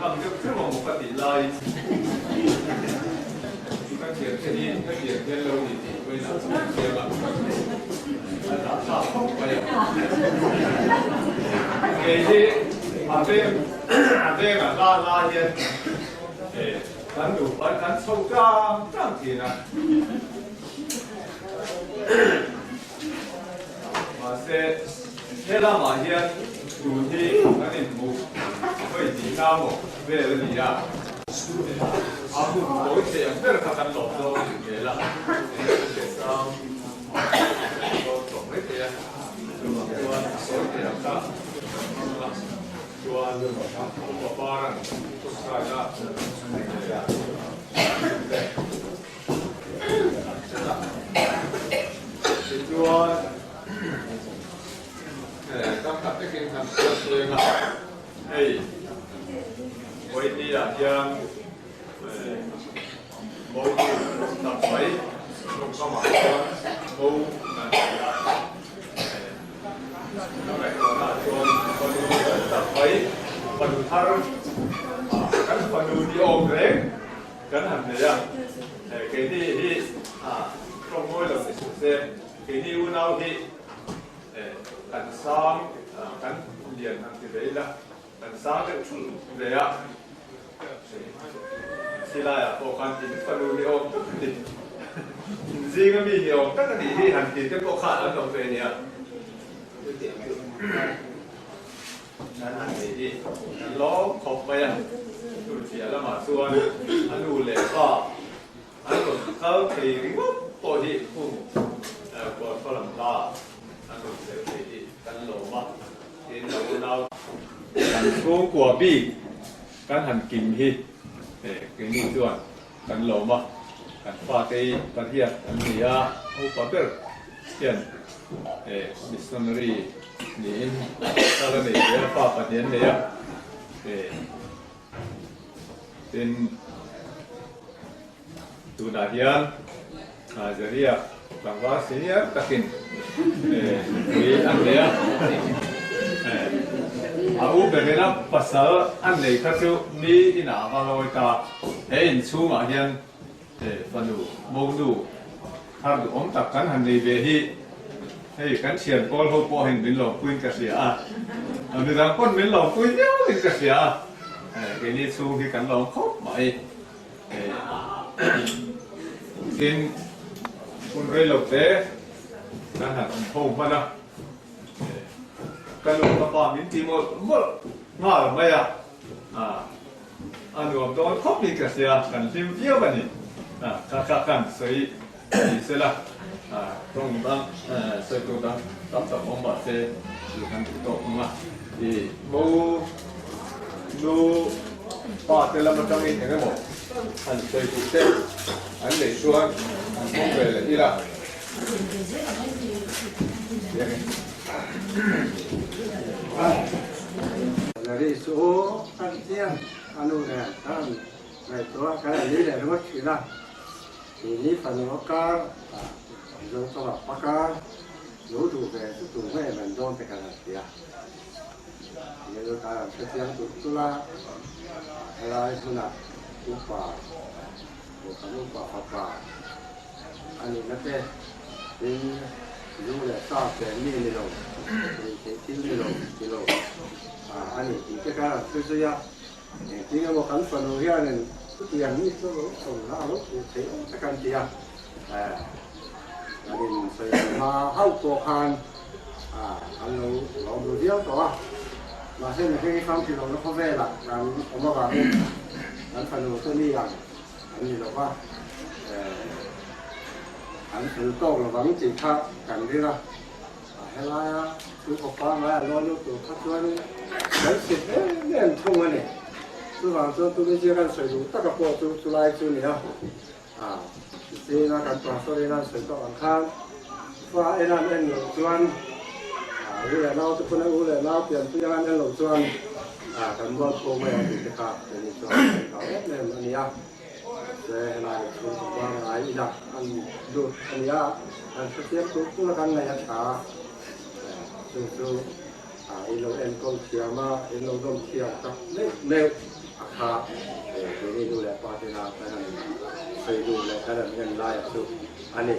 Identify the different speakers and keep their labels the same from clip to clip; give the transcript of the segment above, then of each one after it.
Speaker 1: ngam deuh theuh ang maw ka tih laiin ka thiante hi hetiang hian lo ni tih vawiinah chu an chiang a, a zahthlak khawp mai a. Kei hi a veng a vengah la la hian kan nupa in kan chho tang tang thin a. Mahse, he lamah hian tun hi kan inhmuh hawi tih na maw vel a ni a, a hun tawi thei ang ber kha kan lawm dawn a ni hmel a, enge kan hriat sang dawn tawh mai thei a, chuvang chuan a sawi thei ang kha kan hmang a, chuan upa paran thusaina Tichuan kam khat takin kan hriat reng a, hei Vawinia hian Mo tak mai tawngkamah chuan Mo kan ti a, ka ngaihtuahnaah chuan fanu tak mai fanu thar kan fanu ni awm reng. Kan han nei a, keini hi tawng mawi lo ni suh se, keini unau hi kan sang, kan lian han ti ve ila, kan sang deuh thul ve a, silaiah pawh khan in fanu ni awm tak a ni, in zinga mi ni awm tak a nih hi han ti te pawh khan an awm ve nia. Nan han nei hi kan lawm khawp mai a, Turchia lamah chuan a nu leh pa an rawn kal thei ringawt pawh hi hung Kualkhaw lam hla an rawn tel thei hi kan lawm a, tin a unau kan chhungkua bik kan han kim hi keini chuan kan lawm a, kan fate hi pariat an ni a, upa ber hian missionary niin kal a nei ve a, pa pahnih an nei a, tin tunah hian Zeria tlangval senior takin nupui an nei a, a u berina pasal an nei kha chu mi inah a va lawi ta, he inchhungah hian fanu monu thar duhawm tak kan han nei ve hi hei kan thian pawl ho pawh hian min lawmpuiin ka hria a, midang pawn min lawmpui viauin ka hria a, keini chhung hi kan lawm khawp mai. Tin, hun rei lo te kan han awm ho hman a, ka nu ka pa min ti mawlh mawlh nghal mai a, a nuam dawn khawp in ka hria, kan hlim viau a ni, ka ka kan sawi ni sela, tawng dang sawi tur dang tam tak awm mahse chu kan duh tawk ang a, i mo nu pa te lam atangin eng emaw han sawi duh te an neih chuan an hmang ve leh ila.
Speaker 2: Zari chu kan chiang a nu nen khan ngaihtuah kan an ni leh ringawt thin a. Keini fanu a kar ah Mizo tawng ah pakar lo duh ve chu tu nge man dawn te kan han ti a. Mizo tan an hre chiang tulh tulh a, helai hmunah upa Kohhran upa fapa a nihna te tin zu leh sa chen mi ni lo, ruihtheih thil ni lo ti lo a ni tih te khan an hre zui a. Engtin emaw kan fanu hianin chutiang mi chu lo sawm hla lo hmuh theih awm tak an ti a, kan insawi hma hauh pawh khan an lo lawm ru viau tawh a, mahse mihring hi famkhi lohna khawvelah kan awm avangin kan fanu te mi ang an ni lo va, an fel tawk lovang tih kha kan ring a. A helaia chu fapa ngai a lawi lut tur kha chuanin kan sit em em thung a ni. Chuvang chuan tuni zia kan sawi duh taka pawh chu chulai chu ni a. A zinga kan pastor in an sawi tawh ang khan fa en an en loh chuan a u leh nau te pawn a u leh nau pianpui ang an en loh chuan a kan mualpho mai ang tih te kha keini chuan kan hlau em em a ni a. Mahse helai chhungkaw pangngai ila an lut a ni a, an hrechiang tur tur a kan ngaih a tha. Chu chu In lo enkawl thiam a, in lo dawm thiam tak meuh meuh a kha. Keini nu leh pa tena kan han sawi duh leh kan han en laia chu a ni.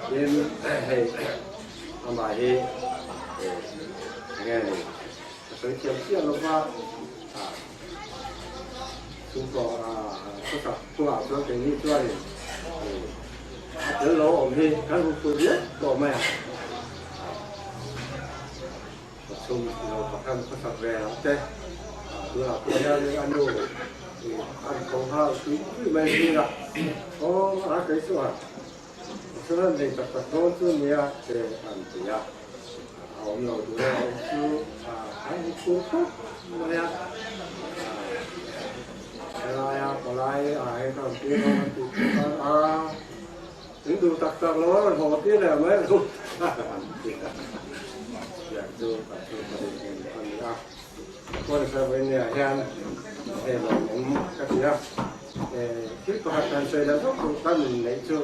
Speaker 2: Tin, hei amah hi enge ni ka sawi thiam chiah lo va, chhungkaw khawsak chungah chuan keini chuanin a tel lo awm hi kan hmu fuh viau tawh mai a. Chhung lo pakhat khawsak ve ah te tunah pawh hianin a nu an tho nghal tui tui mai zing a, aw a kei chu a chuan nei tak tak dawn chu nia te an ti a, a awm lo tur a awm chu an hmu khur khawp mai a, helaia palai ah hian ka rawn tir dawn a tih chuan a In duh tak tak lo a rawn haw tir leh mai ang an ti a. Tiang chu kan thu ka rin em a ni a. Pawn Sarvainia hian hei lo awm ka ti a. Thil pakhat kan sawi leh vak duh kan inneih chu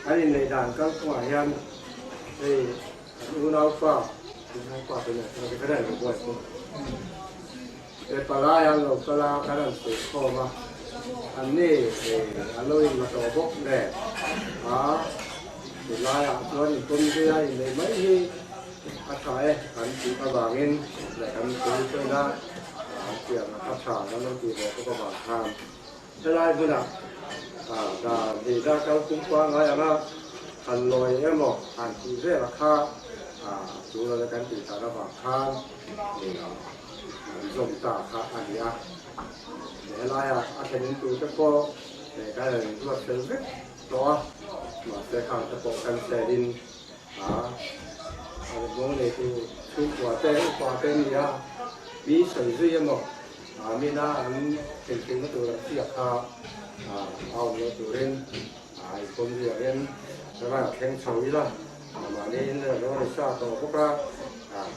Speaker 2: an inneih dan kalphungah hian hei kan unaupa unaupa te nen chuan ka ren lo buai chu. He palai an lo kal a, kan han sawi khawm a, an ni an lo inla tawh bawk nen a, tunlaiah chuan inpawm zui a inneih mai hi a tha e an tih avangin leh kan tui pawhin a an pian a tha kan lo tih ve bawk avang khan helai hmunah dan hi dar kal kum pangngai anga han lawi emaw han tih vel a kha chu lo la kan tih tak avang khan An zawm ta kha a ni a, helaia a thlenin tute pawh kan han inruat fel vek tawh a, mahse khang te pawh kan selin a mo neitu chhungkua te upa te a ni a, mi sawi zui emaw mina an theihthlihna tur ang chiah kha a awm loh turin a inpawm zui angin ran thleng chho ila mahni in lo ni sa tawh bawk a.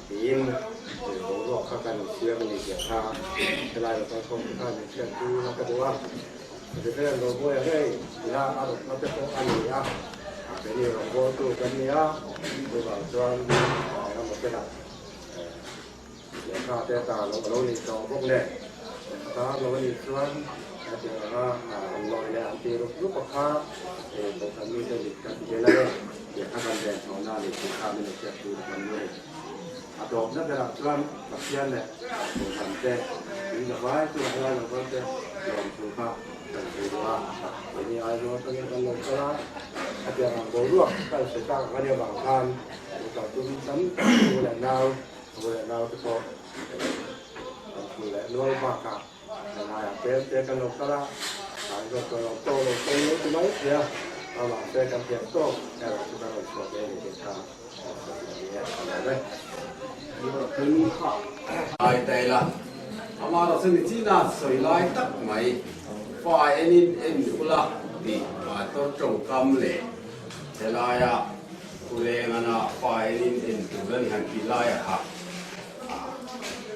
Speaker 2: Tiin boruak kha kan insiam a ni tih kha helai lo kal khawm te khan min hriat tir a ka duh a. Reverend Robuaia ngei ila a rawtna te pawh a ni a, keini rawngbawltu kan ni a, chuvang chuan engemaw chenah lehkha te ta loh a lo nih tawh bawk nen, lehkha tar lo a nih chuan hetiang anga an lawi leh an ti rup rup a kha kohhran mite dik kan ti zel a ni. Lehkha kan ven chhuahna a nih tih kha min lo hriat tur a kan ni. A dawpna berah chuan Pathian leh Kohhran te, tui la vai chu a helai lo kal te lawm thu kha kan sawi duh a. Keini Aizawl atangin kan lo kal a, khatiang ang boruak kan sawi tak ang a nih avang khan lo kal tum tam tak u leh nau, u leh nau te pawh kan thu leh nual bakah Helaiah tlem te kan lo kal a, tlai zawk kan lo tawk lo tawng lo ti mai thei a, amah te kan thiam tawk erawh chu kan rawn chhuah ve a ni tih kha kan sawi a ni e, ka lawm e.
Speaker 3: Lai ta ila, amah erawh chu nichina sawi lai tak mai, fa enin en ula tih pastor tawngkam leh helaia Pulengana fa enin en tur a ni han tih laia kha,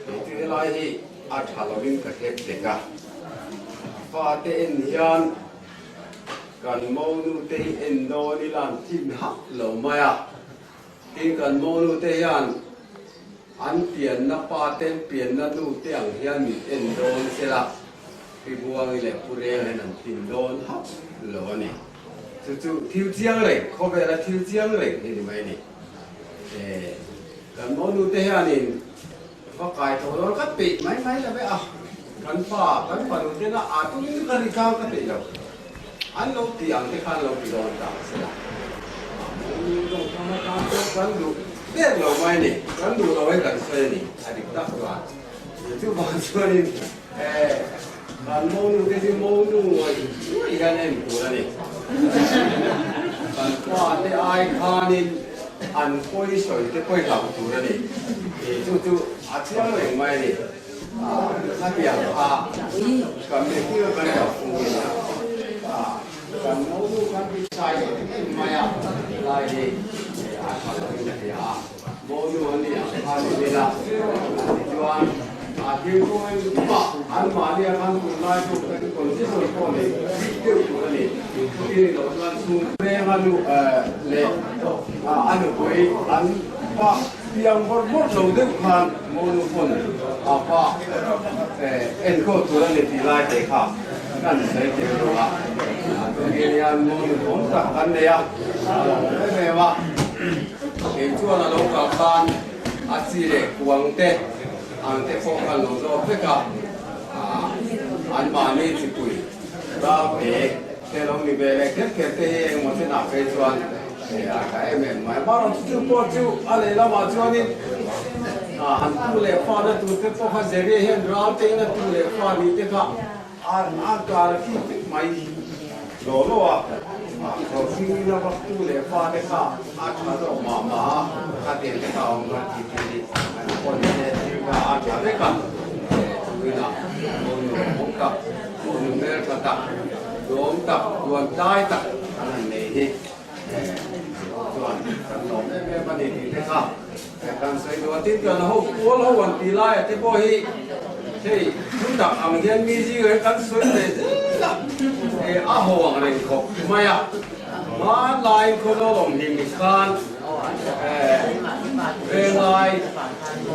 Speaker 3: kei chu helai hi A tha lovin ka hlep hlek a, fate en hian kan monu te hi en dawn ila an thim hauh lo mai a, tin kan monu te hian an pianna pa te an pianna nu te ang hian min en dawn sela Pi Buangi leh Pu Reng hian an thim dawn hauh lo a ni. Chu chu thil chiang reng, khawvela thil chiang reng hi ni mai a ni. Kan monu te hianin Va kai tawh lo ka peih mai mai lo e a, kan pa kan fanu tena a tumin ka ri tlang ka peih lo, an lo ti ang te khan lo ti dawn ta a sela, mahni tawngkam atan pawh kan duh der lo mai a ni, kan duh lo e kan sawi a ni, a dik tak chuan chuvang chuanin kan monu te hi monu ngawih ngawih hian en tur a ni, kan pa te ai khanin. An pawi sawi te pawi hlauh tur a ni. Chu chu a chiang reng mai a ni. Khatiang kha kan mihring a kan hlauh fung a nia. Kan monu khan hi sai em em mai a, helai hi a tha lovin a hria a. Monu an nih ang khan ni ila tichuan a thil kawng engmah anmahni a khan tunlai chu kan condition pawh nei bik deuh tur a ni. Chuti ni loh chuan chhung renga nu leh a nupui an pa. Piang bawrh bawrh lo deuh khan monu pawn a pa enkawl tur a ni tih lai te kha kan sawi tel lo a. Tunge hian monu awm tak kan nei a, a lo awm em em a. Kei chuan a lo kal khan a chi leh kuang te ang te pawh kan lo zawt vek a, anmahni chipui ralpe te lo ni ve leh kher kher te hi engmaw chenah phei chuan a tha em em mai. Amaherawhchu chu pawh chu a lehlamah chuanin han tu leh fa na tur te pawh kha Zeria hian raltein a tu leh fa nih te kha a kar khi vek mai law law a. Hlawhtling ina vak tu leh fa te kha a tha zawk mah mah a, khatiang te kha a awm khan ti ti an pawn te thil kha a tha vek a. Tuinah monu awm tak, monu hmeltha tak, duhawm tak, tuan tlai tak an han nei hi. Chuan kan lawm em em a ni tih te kha kan sawi duh a, tin kan ho pawl ho an tih laia te pawh hi hei thu tak ang hian mi zingah hian kan sawi ve zel a, a ho ang reng khawp mai a, hmanlaiin khawzawl awm hlim khan venglai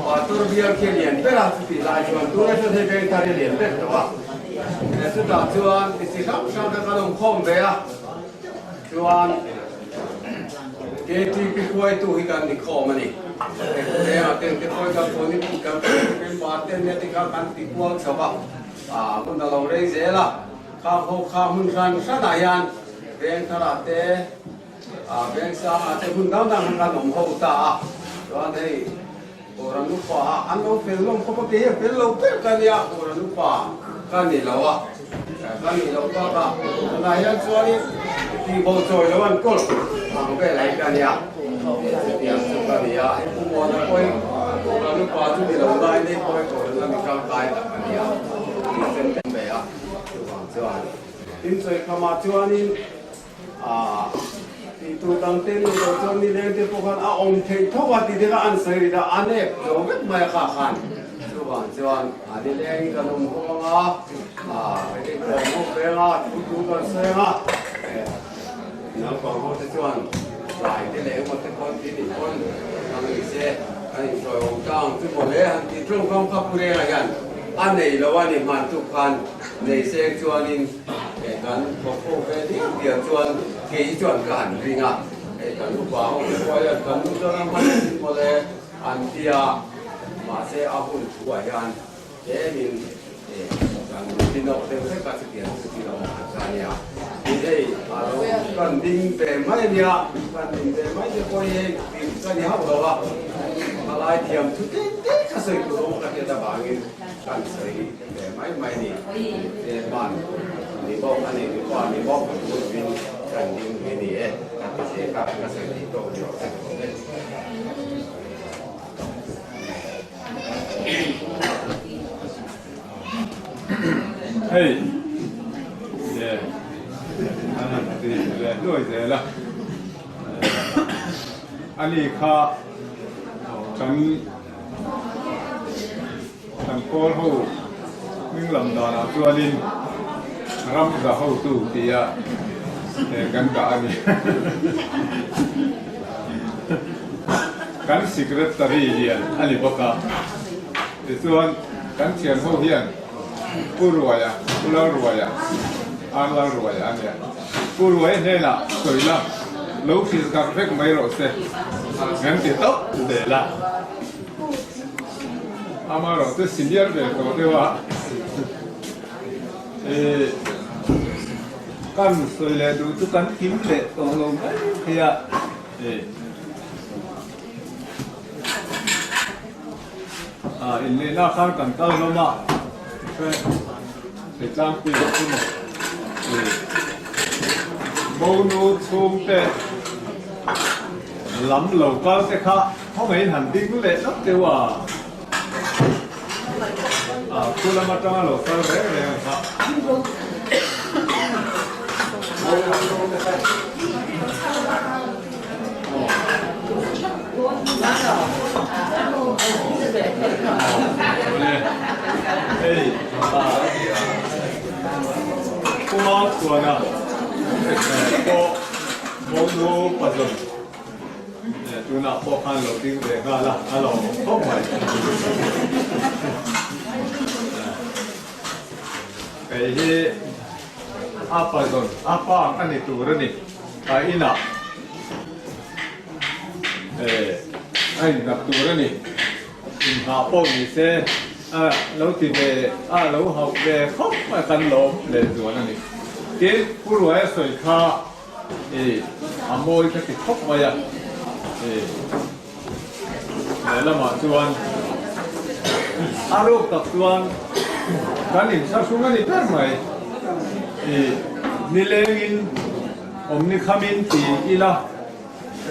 Speaker 3: pastor bial khi a lian ber a, chutih lai chuan tuna chuan hei vengthar hi a lian ber tawh a, chutah chuan chi hrang hrang kha kan awm khawm ve a. Chuan KTP hruaitu hi kan ni khawm a ni. Engah ten te pawhin kan phone in kan member ten nia tikha kan ti kual chho a, hun a lo rei zel a, kha ho kha hmun hran hranah hian veng tharah te, veng sangah te hmun dang dang khan kan awm ho ta a, chuan hei Kawran upa an lo fel hlawm khawp a, kei hi a fel lo ber ka nia, Kawran upa ka ni lo a, ka nih loh bakah tunah hian chuanin tihbo chawi lo an kawl ang vel ai ka nia, chutiang chu ka ni a, hei Pu Muana pawhin Kawran upa chu ni lo lai nei pawhin Kawran a mi tangkai tak a nia, tih sen ve a, chuvang chuan tin sawi khamah chuanin. A tihtur dang te nih loh chuan nileng te pawh khan a awm theih tho a tih te kha an sawi rit a, a nep zo vek mai a kha khan. Chuvang chuan a nileng kan awm ho ang a, a hei kawm ho veng a, thu tur kan sawi ang a, naupang ho te chuan zai te leh emaw te pawn ti nih pawn ang ni se kan insawi awm ta ang chu mawle han tih tawngkam kha Pu Renga hian a nei lo a ni hman tuk khan nei seng chuanin Hei kan thawk ho ve diam diam chuan kei hi chuan ka han ring a, hei kan upa ho te pawh hian kan nu chuan a hman thin mawle an ti a, mahse a hun thuah hian tlemin kan tinawk deuh hlek a chutiang chu ti lo ang kha a nia. Tin hei a lo kan ding ve mai a nia, kan ding ve mai te pawh hi hei tih ka ni hauh lo a, thalai thiam thu tlem tlem kha sawi tur awm ka hriat avangin kan sawi Ve mai mai ni te hman ni bawk a ni ni pa ni bawk hun kan ding ve ni e ka ti se ka ka sawi tih tawk ni rawh se ka lawm e.
Speaker 1: Hei le an han ti leh hluai zel a ani kha kan Kan kawl ho hming lam danah chuanin ram za hotu tia kan dah a ni. Kan secretary lian a ni bawk a, tichuan kan thian ho hian Pu Ruaia, Pu Lalruaia, Ar Lalruaia a nia. Pu Ruaia hnenah sawi la, lo hrilh darh vek mai rawh se, kan ti tawp zel a. Amaherawh chu senior ve tawh deuh a, ih kan sawi leh duh chu kan kim leh tawh lo mai thei a, ih ah inneihna khan kan kal hlawm a, hei tlangpui ah chu maw ih Bonu chhungte lam lo kal te kha. Khawngaihin han ding leh lawk deuh a, a khu lam atanga lo kal reng reng ang kha. Hei Pu Mauchhuana pawh Monu Pazawm. Tunah pawh khan lo ding ve nghal a, a lawmawm khawp mai. Kei hi a pa zawn, a pa ka ni tur a ni. Ka inah a inngap tur a ni. Inhah pawh ni se a lo ti ve, a lo hauh ve khawp mai kan lawm lehzual a ni. Tin, Pu Ruaia sawi kha I a mawi ka ti khawp mai a, i lehlamah chuan a ruk tak chuan kan inthlahrung a ni ber mai. I nilengin awmni khamin ti ila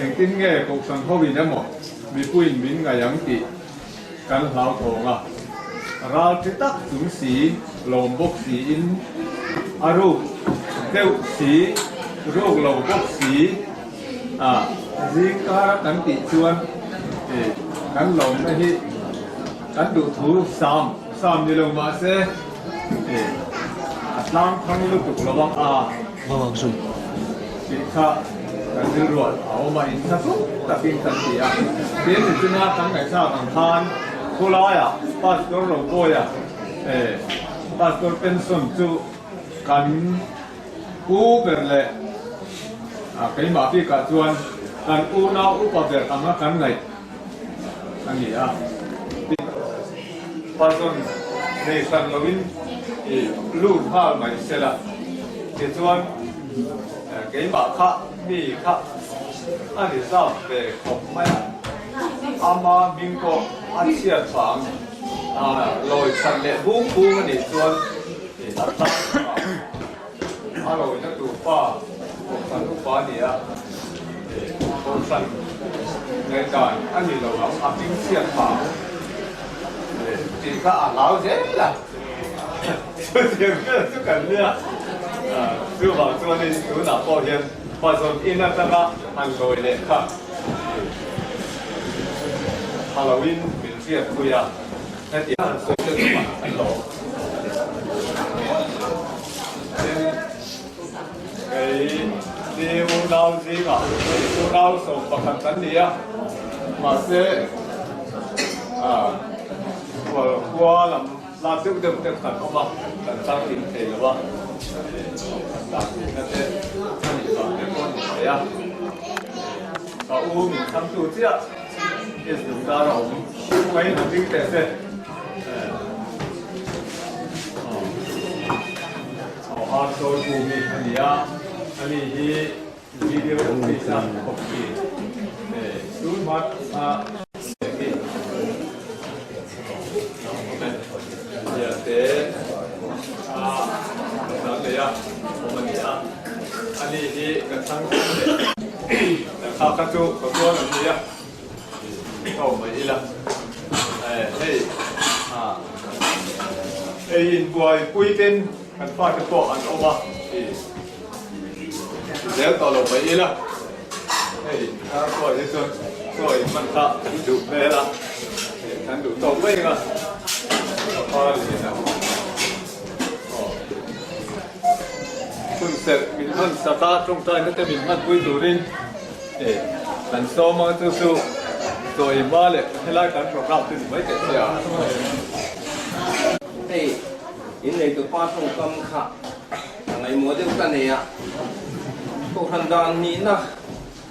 Speaker 1: engtin nge kohhran hoin emaw mipuiin min ngaih ang tih kan hlauthawng a, ral thi tak chung si, lawm bawk siin, a ruk deuh si, ruk lo bawk si a zing kara kan tih chuan kan lawmna hi kan duhthu sam sam ni lo mahse a tlang thang lutuk lo ang a tih kha kan rilruah a awm a, inthlahrung takin kan ti a. Tin, nichina kan ngaihthlak ang khan khulaiah Pastor Ropuia Pastor pension chu kan pu ber leh keimah bikah chuan kan unau upa ber anga kan ngaih a ni a. Tin, Pastor nei hran loin lut nghal mai sela tichuan keimah kha mi kha a ni zap ve khawp mai a, ama hming pawh a chhiat vang lawi chhan leh bung bung a nih chuan a tan a lawina tur pa kohhran upa a ni a, kohhran ngaihdan a ni lo ang a hming chhiat vang tih kha a hlau zel a, chutiang vel chu kan nia, chuvang chuanin tunah pawh hian Pazawn in atanga han lawi leh kha tha loin min hriat pui a, hetiang han sawi te chungah an lawm. Tin, kei ni unau zingah unau 11 kan ni a, mahse khua lam Lak deuh deuh te kan awm a, kan chang kim thei lo a, kan dah duhna te a nih vang te pawh a ni thei a. Ka u min chhangtu chiah is duh dar a awm mai han ding teh se. Aw har sawi pu mi a ni a, ani hi video office a thawk thin. Tun hma a. Zel tawh lo mai ila. Hei thar pawh hi chuan chawi hman kha kan duh hmel a, kan duh tawk mai ang a, papa lian a aw hun serh min hman sak a, tawngtaina te min hman pui turin kan sawm ang chu chu chawi hma leh helai kan program chu ni mai teh sia.
Speaker 3: Hei inneitu pa tawngkam kha. A ngaihmawh deuh ka nei a, Kohhran dan hnihna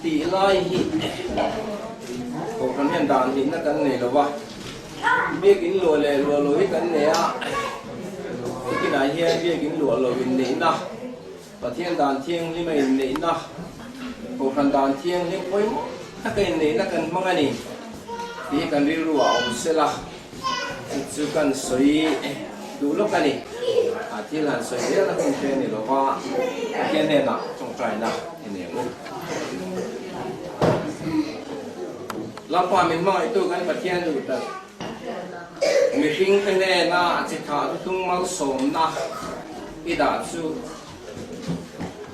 Speaker 3: tih lai hi Kohhran hian dan hnihna kan nei lo va, Biakin luah leh luah lo hi kan nei a, tukinah hian Biakin luah lo inneihna, Pathian dan thianghlim a inneihna, Kohhran dan thianghlim pawimawh taka inneihna kan hmang a ni tih hi kan rilru ah awm sela. Chu chu kan sawi duh lawk a ni. A thil han sawi zel a hun te a ni lo va, Pathian hnenah tawngtaina i nei ang u. Lalpa min hmangaihtu kan Pathian duh tak, mihringte hnena chi thah lutung malsawmna i dah chu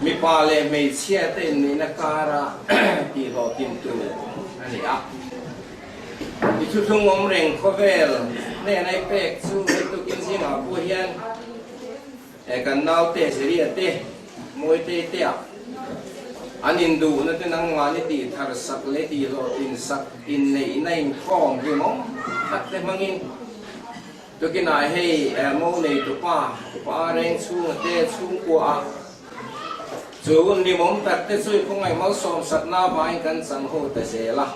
Speaker 3: mipa leh hmeichhia te inneihna kara tihhlawhtlin tur a ni a. I thuthlung awm reng khawvel hnena i pek chu hei tukin zingah pawh hian kan naute Zeria te, Mawitei te ah. An induhna te nangmahni tih thar sak leh tih hlawhtlin sak inneihna inkhawm hlimawm tak te hmangin tukinah hei mo neitu pa pa reng chhunga te chhungkua a chu hun hlimawm tak te chu i khawngaih malsawm sakna avangin kan chang ho ta zel a.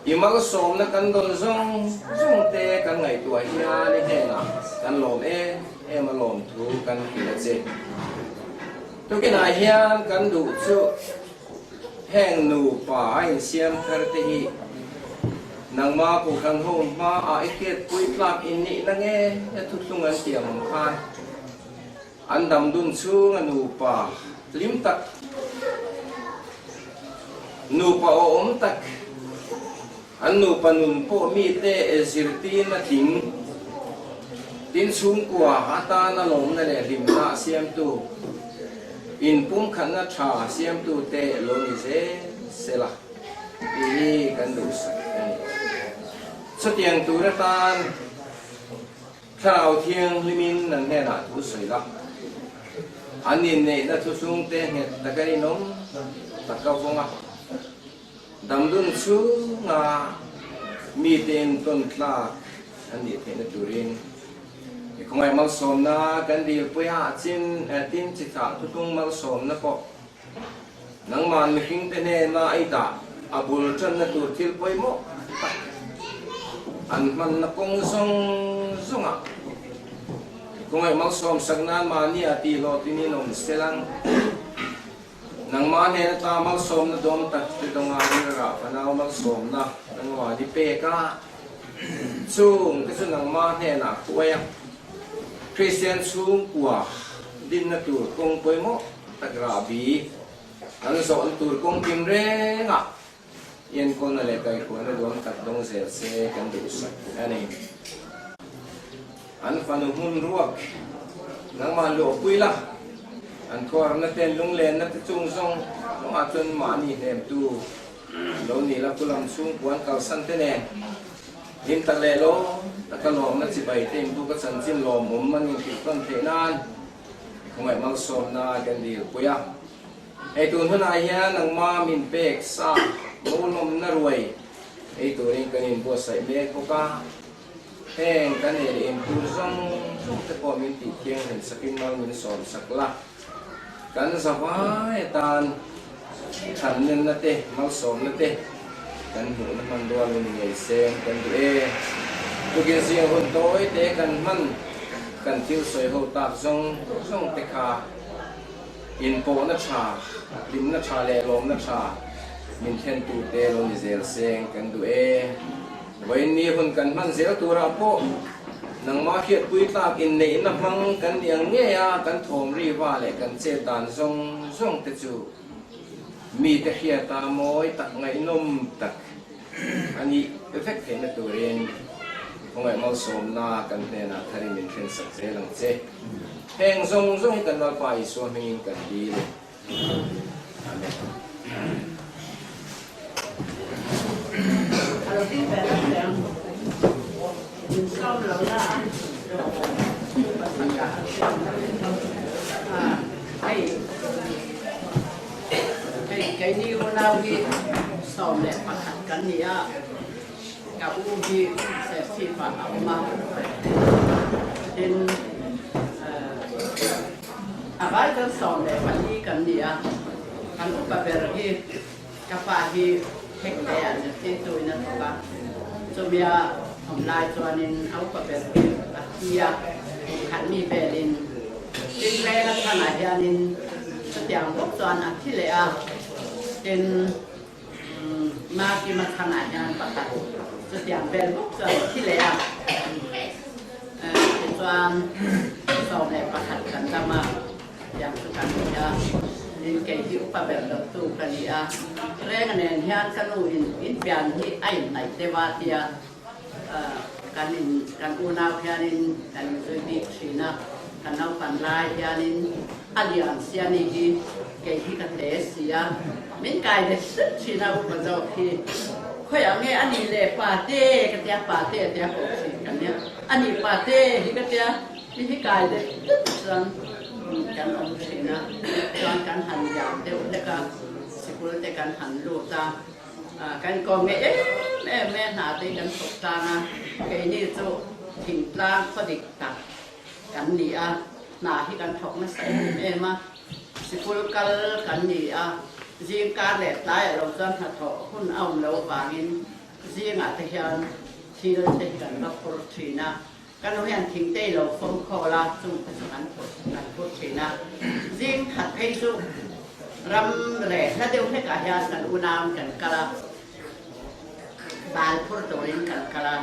Speaker 3: I malsawmna kan dawn zawng zawng te kan ngaihtuah hian i hnenah kan lawm em em a lawmthu kan hrilh a che. Tukinah hian kan duh chu heng nupa a insiam thar te hi nangma Kohhran ho hmaah i hriatpui tlak in nihna nge thuthlung an tiang awm khan an dam dun chhunga nupa hlim tak, nupa awhawm tak, an nupa nun pawh mite zirtirna tling, tin chhungkua atana lawmna leh hlimna siamtu, inpumkhatna tha siamtute lo ni zel sela tih hi kan duhsak a ni. Chutiang tur atan. Thlarau Thianghlimin nan hnenah thu sawi la. An inneihna thusungte nghet taka inawm taka vawng a, damdun chhunga mite entawn tlak an nih theihna turin i khawngaih malsawmna kan dilpui a, chin tin chi thlah thutlung malsawmna pawh nangmah mihringte hnena i dah a bul tanna tur thil pawimawh tak an hmanna kawng zawng zawngah khawngaih malsawm sak nan mahnia tih hlawhtinin awm selang. Nangmah hnena ta malsawmna dawm tak te dawnga rilrah fanau malsawmna nangmah ni pek a, chung te chu nangmah hnenah khuai a, Kristian chhungkua dinna tur kawng pawimawh tak rahbi an zawhna tur kawng kim rengah enkawlna leh kaihhruaina duam tak dawng zel se kan duhsak a ni. An fanu hmun ruak nangmah luahpui la, an khuarna te lunglenna te chung zawng zawngah chuan mahni hnemtu lo ni la kulam chhungkua an kalsan te nen hlim tak leh lawm taka lawmna chibai te inbuk a chanchin lawmawm an inhrilhtawn theih nan Khawngaih malsawmna kan dilpui a, hei tun hunah hian nangma min pek sa molawmna ruai ei turin kan inbuatsaih mek bawk a, heng kan ei leh intur zawng zawng te pawh min tih thianghlim sakin mal min sawm sak la, kan zavai atan thanlenna te malsawmna te kan hmuhna hmanrua lo ni ngei se kan duh e. Tukin zing hun tawi te kan hman. Kan thil sawi ho tak zawng zawng te kha inpawhna tha, hlimna tha leh lawmna tha min thlen tu te lo ni zel seng kan duh e. Vawiinni hun kan hman zel turah pawh nangmah hriatpui tlak inneihna hmang kan ni ang ngei a, kan thawm riva leh kan chet dan zawng zawng te chu mite hriata mawi tak ngaihnawm tak A nih vek theihna turin khawngaih malsawmna kan hnenah tharin min hrensak zel ang che. Heng zawng zawng hi kan Lalpa Isua hmingin kan dil e. Amen.
Speaker 4: Hei keini unau hi 11 kan ni a, ka u hi Serchhip-ah a awm a, tin a vai chuan 14 kan ni a, kan upa ber hi ka pa hi Hekte ah zirtirtu in a thawk a, chumia awm lai chuanin a upa ber hi a thi a, kum khat mi velin tin Rela chhanah hianin chutiang bawk chuan a thi leh a, tin Makima chhanah hian pakhat chutiang vel bawk chuan a thi leh a, tichuan 11 kan dam a. Tiang chu kan ni a, tin kei hi upa ber lo tu ka ni a, Renga nen hian ka nu in in pian hi a inhnaih deuh a tia kan in kan unau hianin kan inzui bik thin a, ka naupan lai hianin a lian sia ni hi kei hi ka te si a, min kai let hret thin a upa zawk hi khawiah nge a ni le pate ka tia pate a tia koh thin ka nia, a ni pate hi ka tia. Mi hi kai deuh deuh chuan kan awm thin a, chuan kan han lian deuh hlek a, sikul te kan han lut a, kan kawm nge em em e hna te hi kan thawk tlang a, keini chu thingtlang khaw dik tak kan ni a, hna hi kan thawk nasa em em a, sikul kal kan ni a, zingkar leh tlaiah lo chuan hnathawh hun a awm lo avangin zingah te hian thil te hi kan va phur thin a. Ka nu hian thingtei lo fawm khawl a, chung te chu kan phur kan phur thin a. Zing khat phei chu ram leh hla deuh hlekah hian kan unau kan kal a, bal phur turin kan kal a.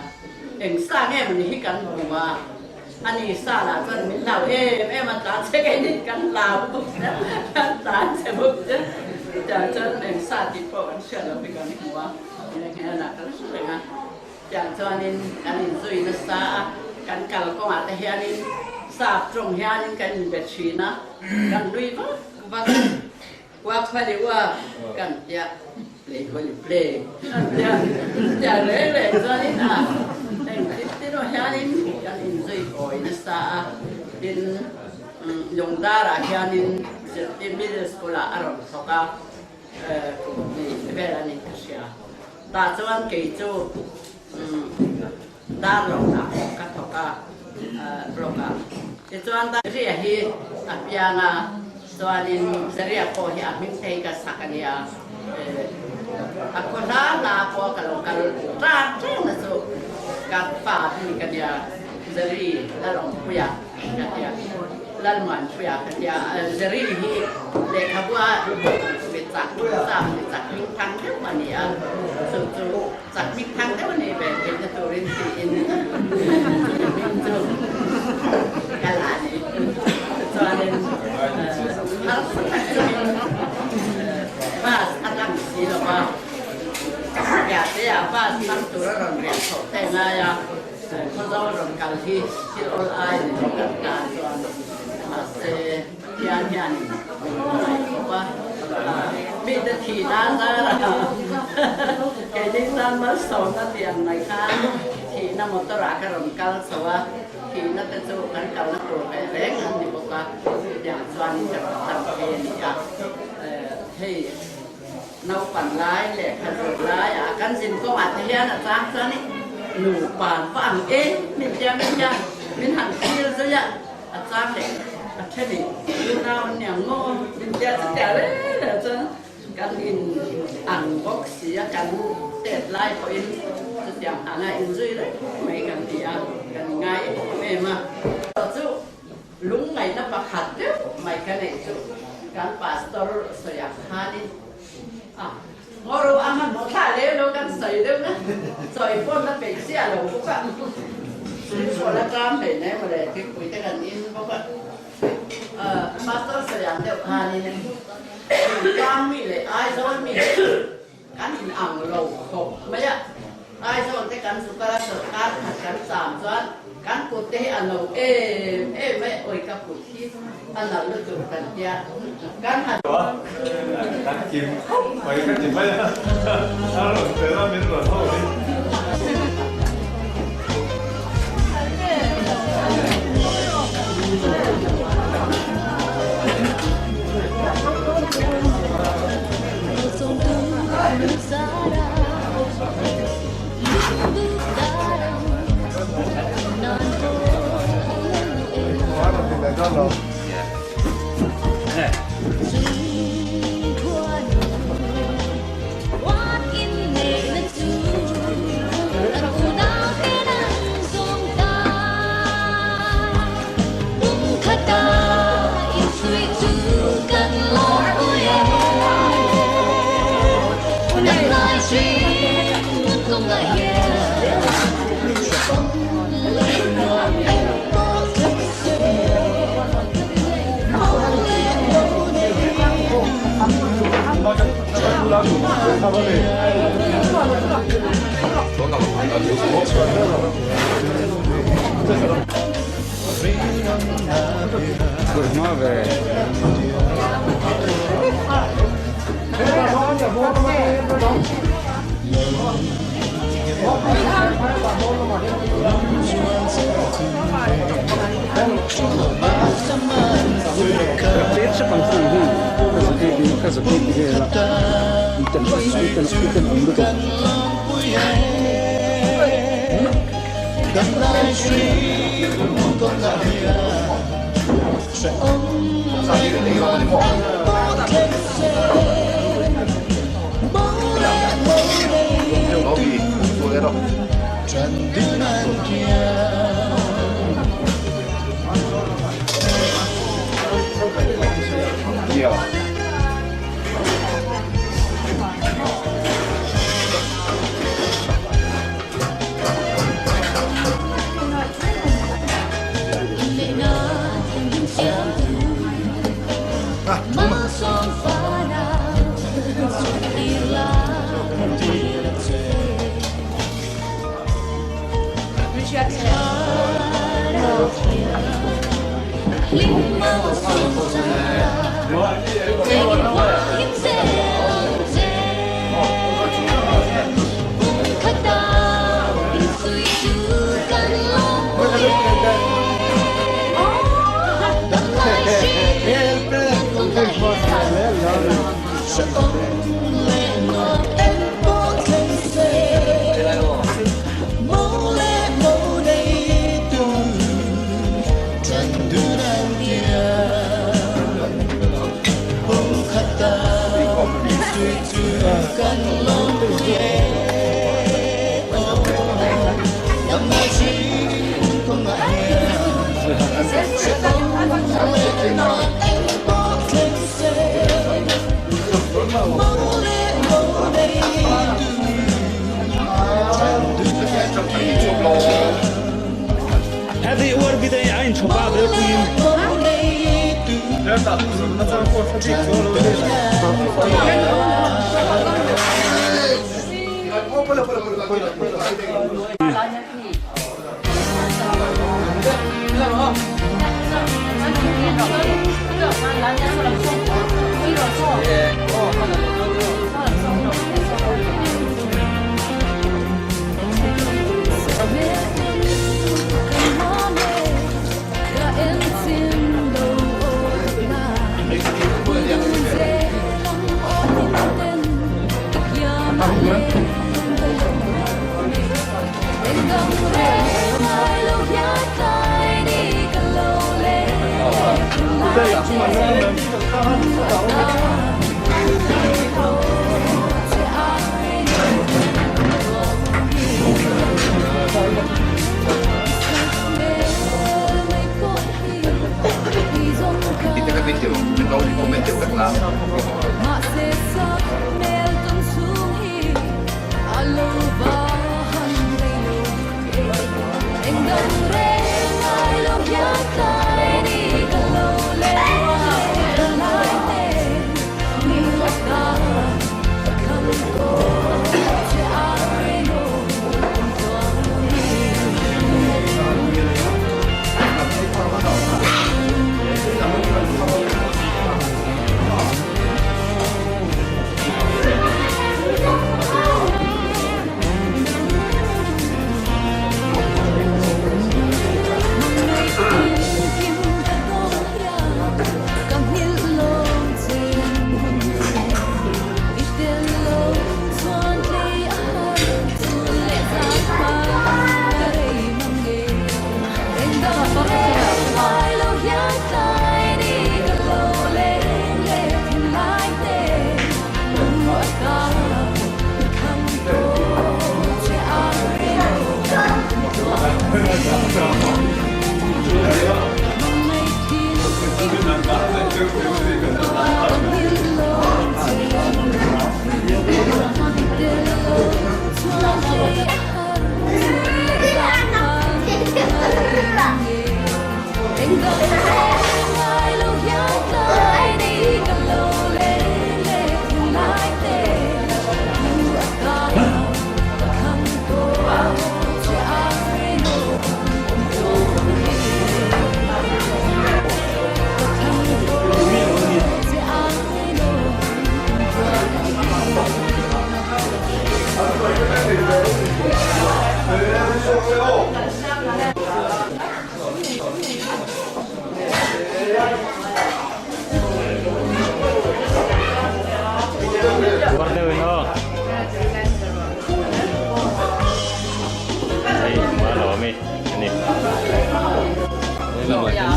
Speaker 4: Eng sa nge mawni hi kan hmu a, ani sa lah chuan min hlau em em a, tlan che kei nin kan hlau bawk sia, kan tlan che bawk sia. Chutiang chuan eng sa tih pawh kan hriat loh hi kan hmu a, nghe nghe a lah kan hre reng a. Tiang chuanin kan inzui nasa a, kan kal kawngah te hianin sap tawng hianin kan inbe thin a, kan nui vak vak a, Uak hmali uak kan tia, play hmali play kan tia, chutiang reng reng chuanin a engtin tin aw hianin kan inzui kawi nasa a, tin Lungdarah hianin Zirtir Middle School-ah a rawn thawk a, kum hnih vel a ni ka hria. Tah chuan kei chu dar lohna pawh ka thawk a block ah. Tichuan Zaria hi a piang a, chuanin Zaria pawh hi a hming thei ka sak a nia. A khaw hla hla pawh ka lo kal tan tana chu ka fa bik a nia, Zari Lalawmpuia ka tia. Lalmuanpuia ka tia, Zari hi lehkhabua mi chak chak mi chak hming thang deuh a ni a, chu chu chak hming thang deuh a nih ve theihna turin tiin hming chu ka la a ni. Chuanin harsa tak chungin bus a tlang si lo va, Piahte-ah bus tlang tur a rawn riah chhoh te ngai a. Khawzawl rawn kal hi thil awl ai ni lo kan tan chuan mahse Pathian hianin min hmangaih khawp a, mite thi nan zara keini tan malsawmna tih ang mai khan thihna motor ah ka rawn kal chho a, thihna te chu kan kalna tur ve reng an ni bawk a, chutiang chuanin ka rawn tlang phei a ni a, hei Naupan lai leh kha zir lai ah kan zin kawngah te hian a chang chuan i nupa va ang em min tia min hian min han thlir zui a, a chang leh a then i unau an niang maw min tia chutia reng reng chuan kan in ang bawk si a, kan tet lai pawhin chutiang anga inzui reng mai kan ti a, kan ngai em em a. Chu Lungngaihna pakhat deuh mai ka neih chu kan pastor sawi ang khanin a ngaw a hmanhmawh thlah lem lo kan sawi deuh na sawi pawn la peih chiah lo bawk a thil la ṭam hlei mai mawle thingpui te kan in bawk a pastor sawi ang deuh khanin Thingtlang mi leh Aizawl mi Kan in ang lo khawp mai a, Aizawl te kan zukar a sawrkar khat kan cham chuan kan kut te hi a no em em mai, awi ka kut hi a nalh lutuk kan tia kan han.
Speaker 1: Kan kim khawp mai ka ti mai a, a rawn fel a min rawn ho hi.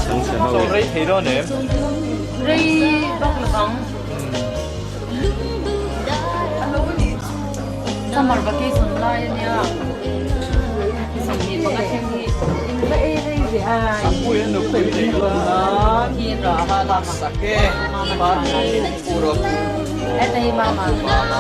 Speaker 5: Chhangchhe ho.
Speaker 1: Chaw rei thei dawn em?
Speaker 6: Rei vak lo ang. Summer vacation lai ania. 25 thleng hi in va ei rei ve ai.
Speaker 1: Pui an nupui nei dawn nan.
Speaker 6: Hi ra ha la ma.
Speaker 1: Sake puro.
Speaker 6: Heta hi mama. Mama.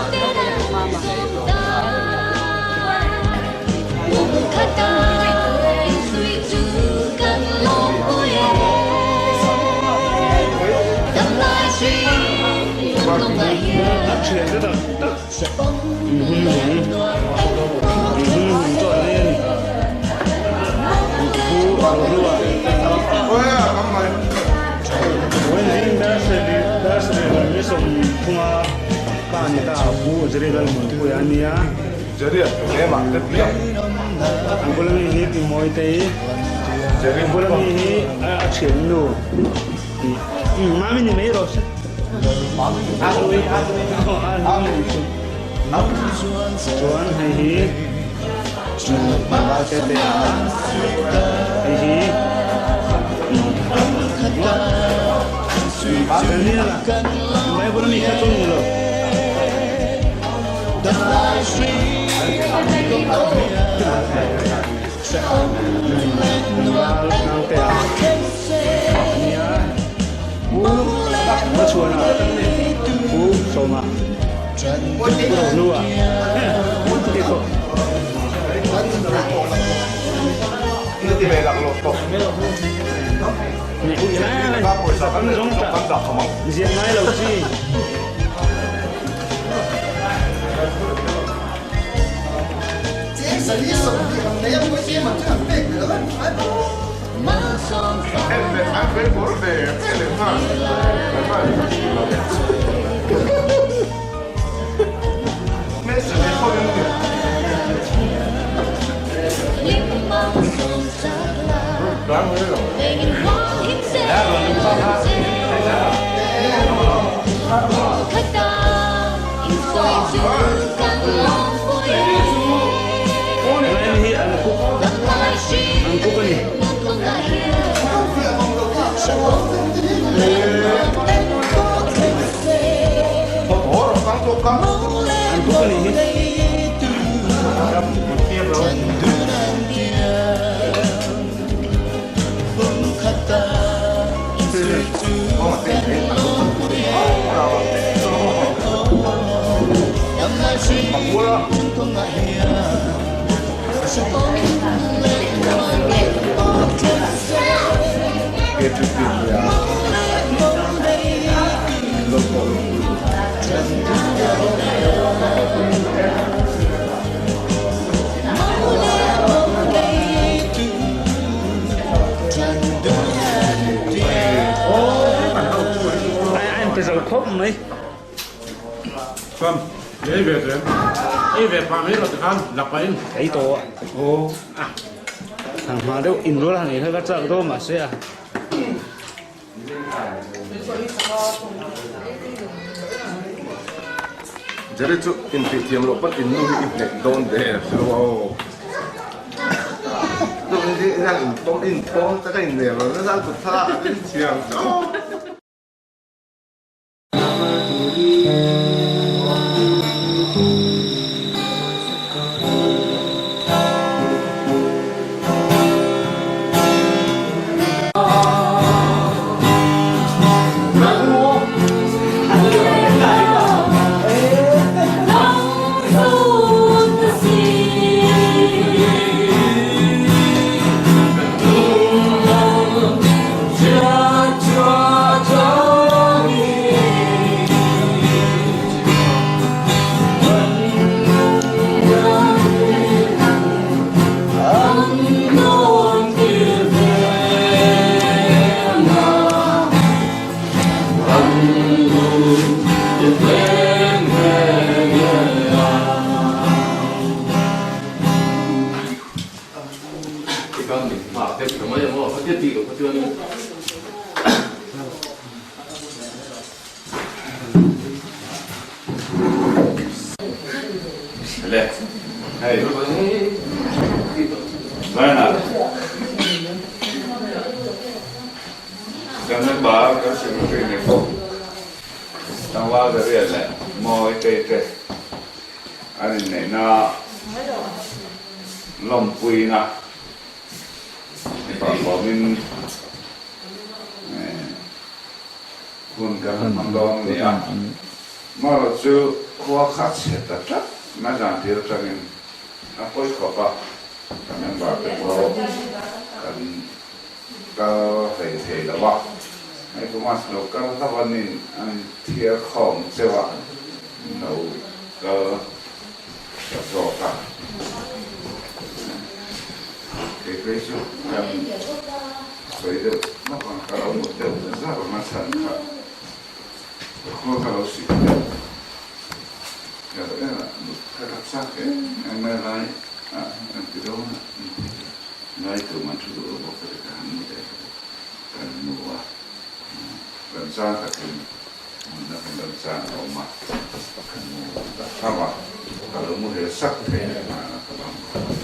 Speaker 5: An bula mi hi Pi Mawitei, an bula mi hi a thiannu Mami ni mai rawh se. Chuan hei hi Valte te a, hei hi Daniel a, mai bula mi kha chu ni lo. Val naute a nia Pu Hmachhuana Pu Sawma Pu Rohlua Ziah ngai lo chi. Line hi an cook an cook a ni. An cook a ni hi. Ai a inpe zo khawp mai.
Speaker 7: Chuan ei ve zel. Ei ve pah mai lo tikhan la pah in.
Speaker 5: Ei tawh a. Aw a. Thang hma deuh inrual han ei kha ka chak dawn mahse a.
Speaker 8: Jerry chu intih thiam loh pawn in nu hi i hnek dawn der hrelo a aw. Chu hi hian in pawm in pawm tak a in ner lo nasa kut thlalak ah te thiam tawp.
Speaker 9: Kan member kan secretary ni bawk Tlangval Zarian leh Mawitei te an inneihna lawmpuina mipa kawmin hun kan han hmang dawn a ni a. Marawh chu khua kha chhe ta tlat mai zan tir atangin a pawi khawp a, kan member te pawh kan kal hlei thei lo a, hei kuma lo kal hlauh a nin an thiar khawm cheu a, lo kal ta zawk a, kei phei chu kan sawi deuh hlauh a, ka lo mut deuh zar ang a chhan kha. Ka khua ka lo sik deuh er er a, mut kha ka chak em em mai lai a kan ti dawn a, ngai tur man thu duh lo bawk te ka han mu leh kan mu a, kan chang takin mutna kan lo chang a awm a, kan mu ta hlauh a, ka lo mu hel sak thei leh nghal a ka bang khawp a,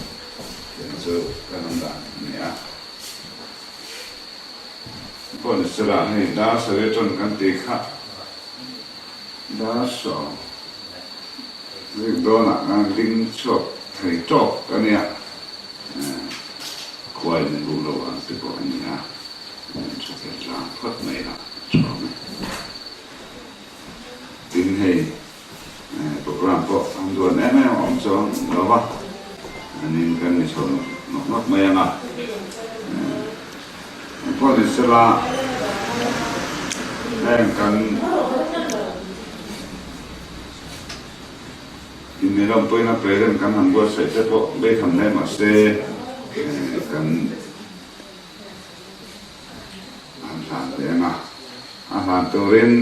Speaker 9: tiang chu kan awm dan a ni a. Pawh ni sela hei dar sarih atang kan ti kha dar sawm rik dawnah khan ding chhuak thei tawk a nia, khuai min buk lo ang te pawh a ni a, tha thei tlang phawt mai a tha awm e. Tin hei program pawh an duan em em a awm chuang lo va, anin kan ni chho nawk nawk nawk mai ang a. Engpawh ni sela heng kan innilampuina president kan han buatsaih te pawh beitham hle mahse kan han hlan hle ang a, a hlan turin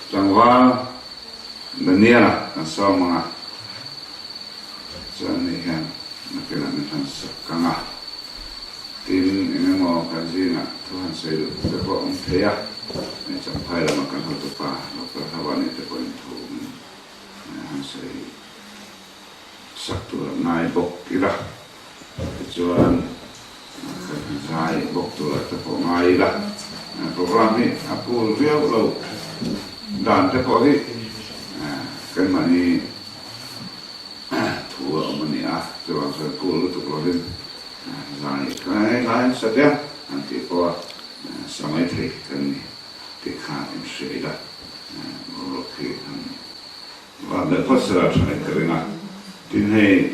Speaker 9: Tlangval Daniela kan sawm ang a, chuan ni hian nakinah min han sak kang a, tin eng emaw kan zingah thu han sawi duh te pawh awm thei a, hei Champhai lama kan hotupa Doctor Hlavani te pawhin thu min han sawi sak tur a ngai bawk ila, tichuan kan han zai bawk tur ah te pawh ngai ila, program hi a cool viau lo dan te pawh hi keimahni thu a awm a ni a, chuvang chuan cool lutuk lovin zai kai lai sat e an tih pawh a sa mai thei kan ni tih kha inhria ila, boruak hi han Van leh phawt sela tha in ka ring a, tin hei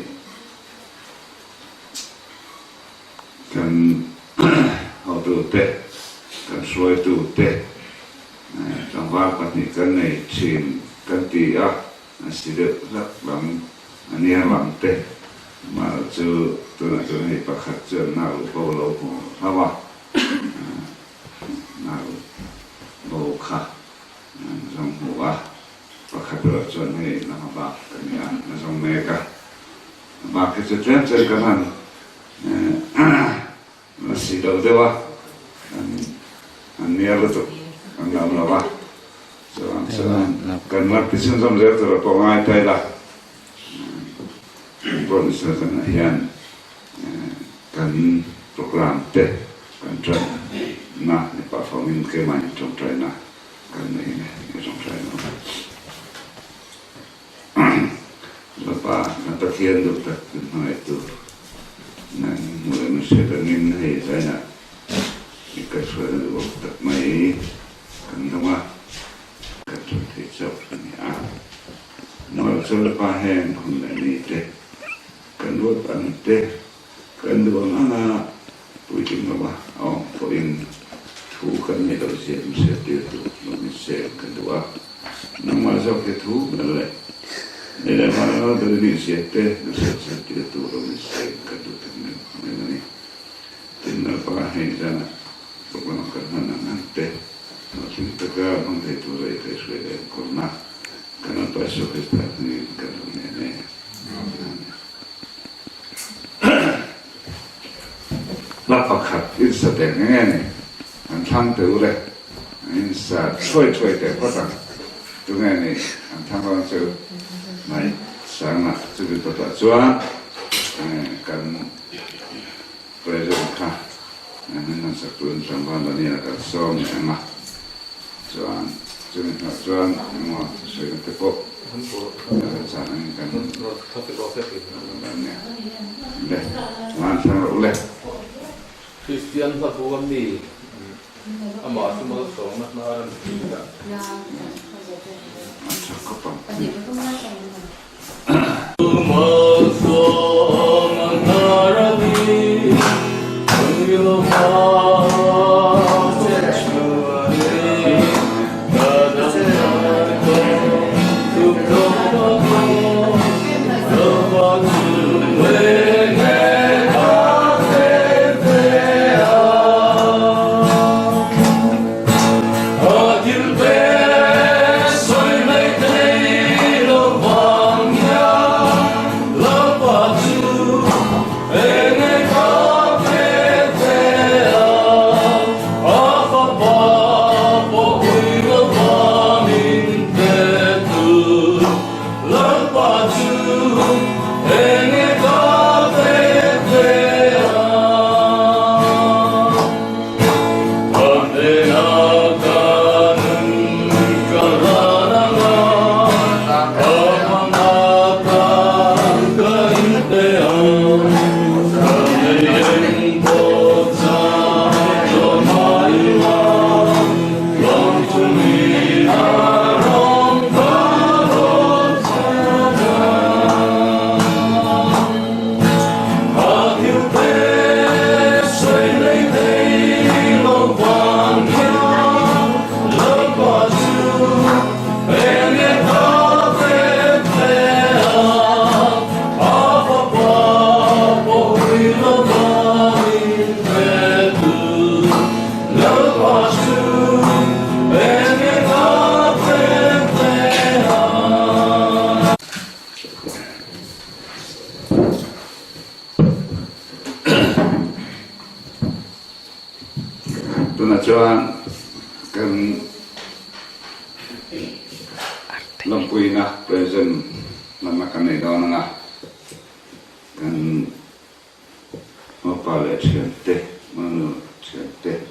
Speaker 9: kan hotu te, kan hruaitu te tlangval pahnih kan nei thin kan ti a, an si deuh hlak lam a nia lam te, amaherawh chu tunah chuan hei pakhat chuan nau bo lo hmu hlauh a, nau bo kha an zawng hmu a. Pakhat erawh chuan hei lama bak ka ni a, na zawng mek a. Bak hi chu tlem tlem kan han la si lo deuh a, an nia lutuk an la awm lo a. Chuan chuan kan la ti chhunzawm zel tur a pawh ngai ta ila. Pawh zanah hian kan program te kan tan na ni pah fangin keimah in tawngtaina Kan nei nge i tawngtai lo. Lapa kan Pathian duh tak min hmangaih tu nang hmuh leh min hriat angin hei zainah i kaihhruaina duh awk tak mai kan dawng a, kan tawng thei chauh a ni a. Nawlh chu Lapa heng hun leh ni te kan ruat ang te Kan duh ang anga puitling lova a awm pawhin thu kan neih loh zia min hriattir tur lo ni se kan duh a. Nangmah zawk hi thu ber leh nei leh hmana lo ber i nih zia te min hriatchhiattir tur lo ni se kan duh tak meuh meuh a ni. Tin, Lalpa hei zanah program kan hman ang ang te hlawhtling taka hmang thei tura i kaihhruai leh enkawlna kan Lalpa Isua Krista hmingin kan lo nen e. Amen. Hla pakhat in sa teh nghe nghe ni, an thlang teh u le, an in sa thuai thuai teh phawt ang, tunge ni an thlang dawn chu mai sang ah chumi kawtah chuan kan president kha. Min han sak turin tlangval Daniel-a kan sawm leh ang a, chuan chumi hnuah chuan engemaw thusawi te pawh chan angin kan rawn nia. Le, van thlang rawh u le.
Speaker 1: Kristian hla bu a mi amah chu malsawmna hnar a ni tih a.
Speaker 9: A tha khawp ang. Tunah chuan kan lawmpuina present lama kan nei dawn ang a, kan Mapa leh thiante, Manu thiante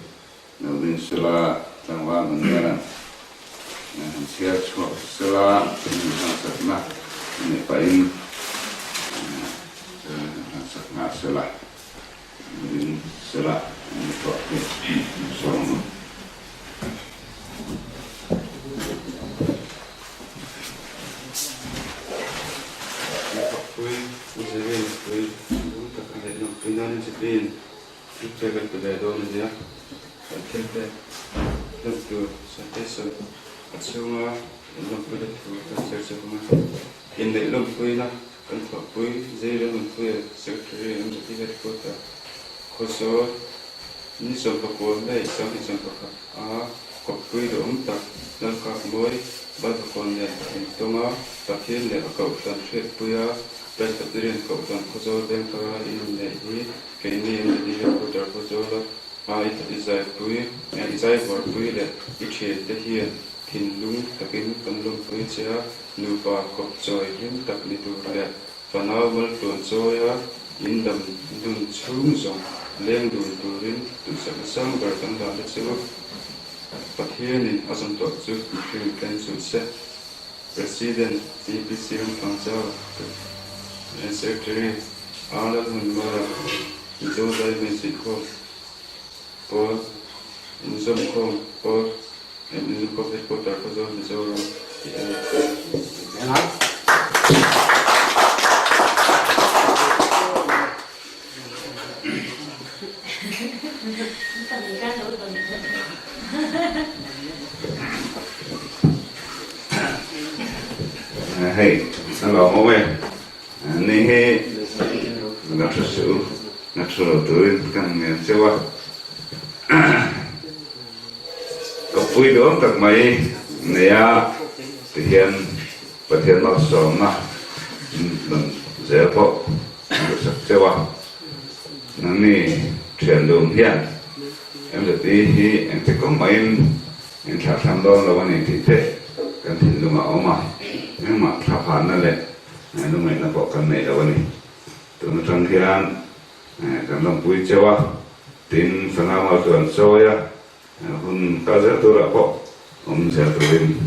Speaker 9: lo ding sela, tlangval man hian han chhiar chhuak sela, min harsatna a nih pahin han harsatna sela, ding sela an ni tawh hi sawi ang u.
Speaker 3: Pui, Zerin, pui, lung tak a leh nawm pui nan Zerin thil pek an pe ve dawn a nia. Kan thil pek hlawm tur citation a chhunga inlawmpuina thu kan zir chauh ang a. Inneih lawmpuina kan thawhpui Zerin Lawmpuia Secretary MZP Headquarter Khawzawl ni 19 May 2021 a kawppui duhawm tak Lalkap Mawi Balvakawn nen a intawng a, Pathian leh a Kohhran hriatpuia Presbyterian Kohhran Khawzawl Vengthara in inneih hi keini MZP Headquarter Khawzawla a i zaipui i zaivawrpui leh i thiante hian thinlung takin kan lawmpui che a, nupa kawpchawi hlim tak ni tur leh Fanau maltluan chawia in dam dun chhung zawng leng dun turin duhsakna sang ber kan dan te chu Pathianin a zawm tawh chu mihring ken chu se. President TPC Ramthangchau Secretary R Lalhmunmara Mizo Zai Hmeichhia Pawl Inzawmkhawm Pawl Mizo Headquarter Khawzawl Mizoram tih a ni.
Speaker 9: Hei, a lawm awm e. Ni hi la thu suh u, la thu lo turin ka ngen cheu a. Ka pui dawn tak mai nei a, tihian Pathian malsawmna rawn zel pawh an duhsak cheu a. Nangni thian dun hian MZP hi engti kawng mahin in thlahthlam dawn lo a ni tih te kan thinlung a awm a, engmah thlaphanna leh lungngaihna pawh kan nei lo a ni. Tun atang hian kan lawmpui cheu a. Tin, fanau ho chu an sawi a, hun kal zel turah pawh awm zel turin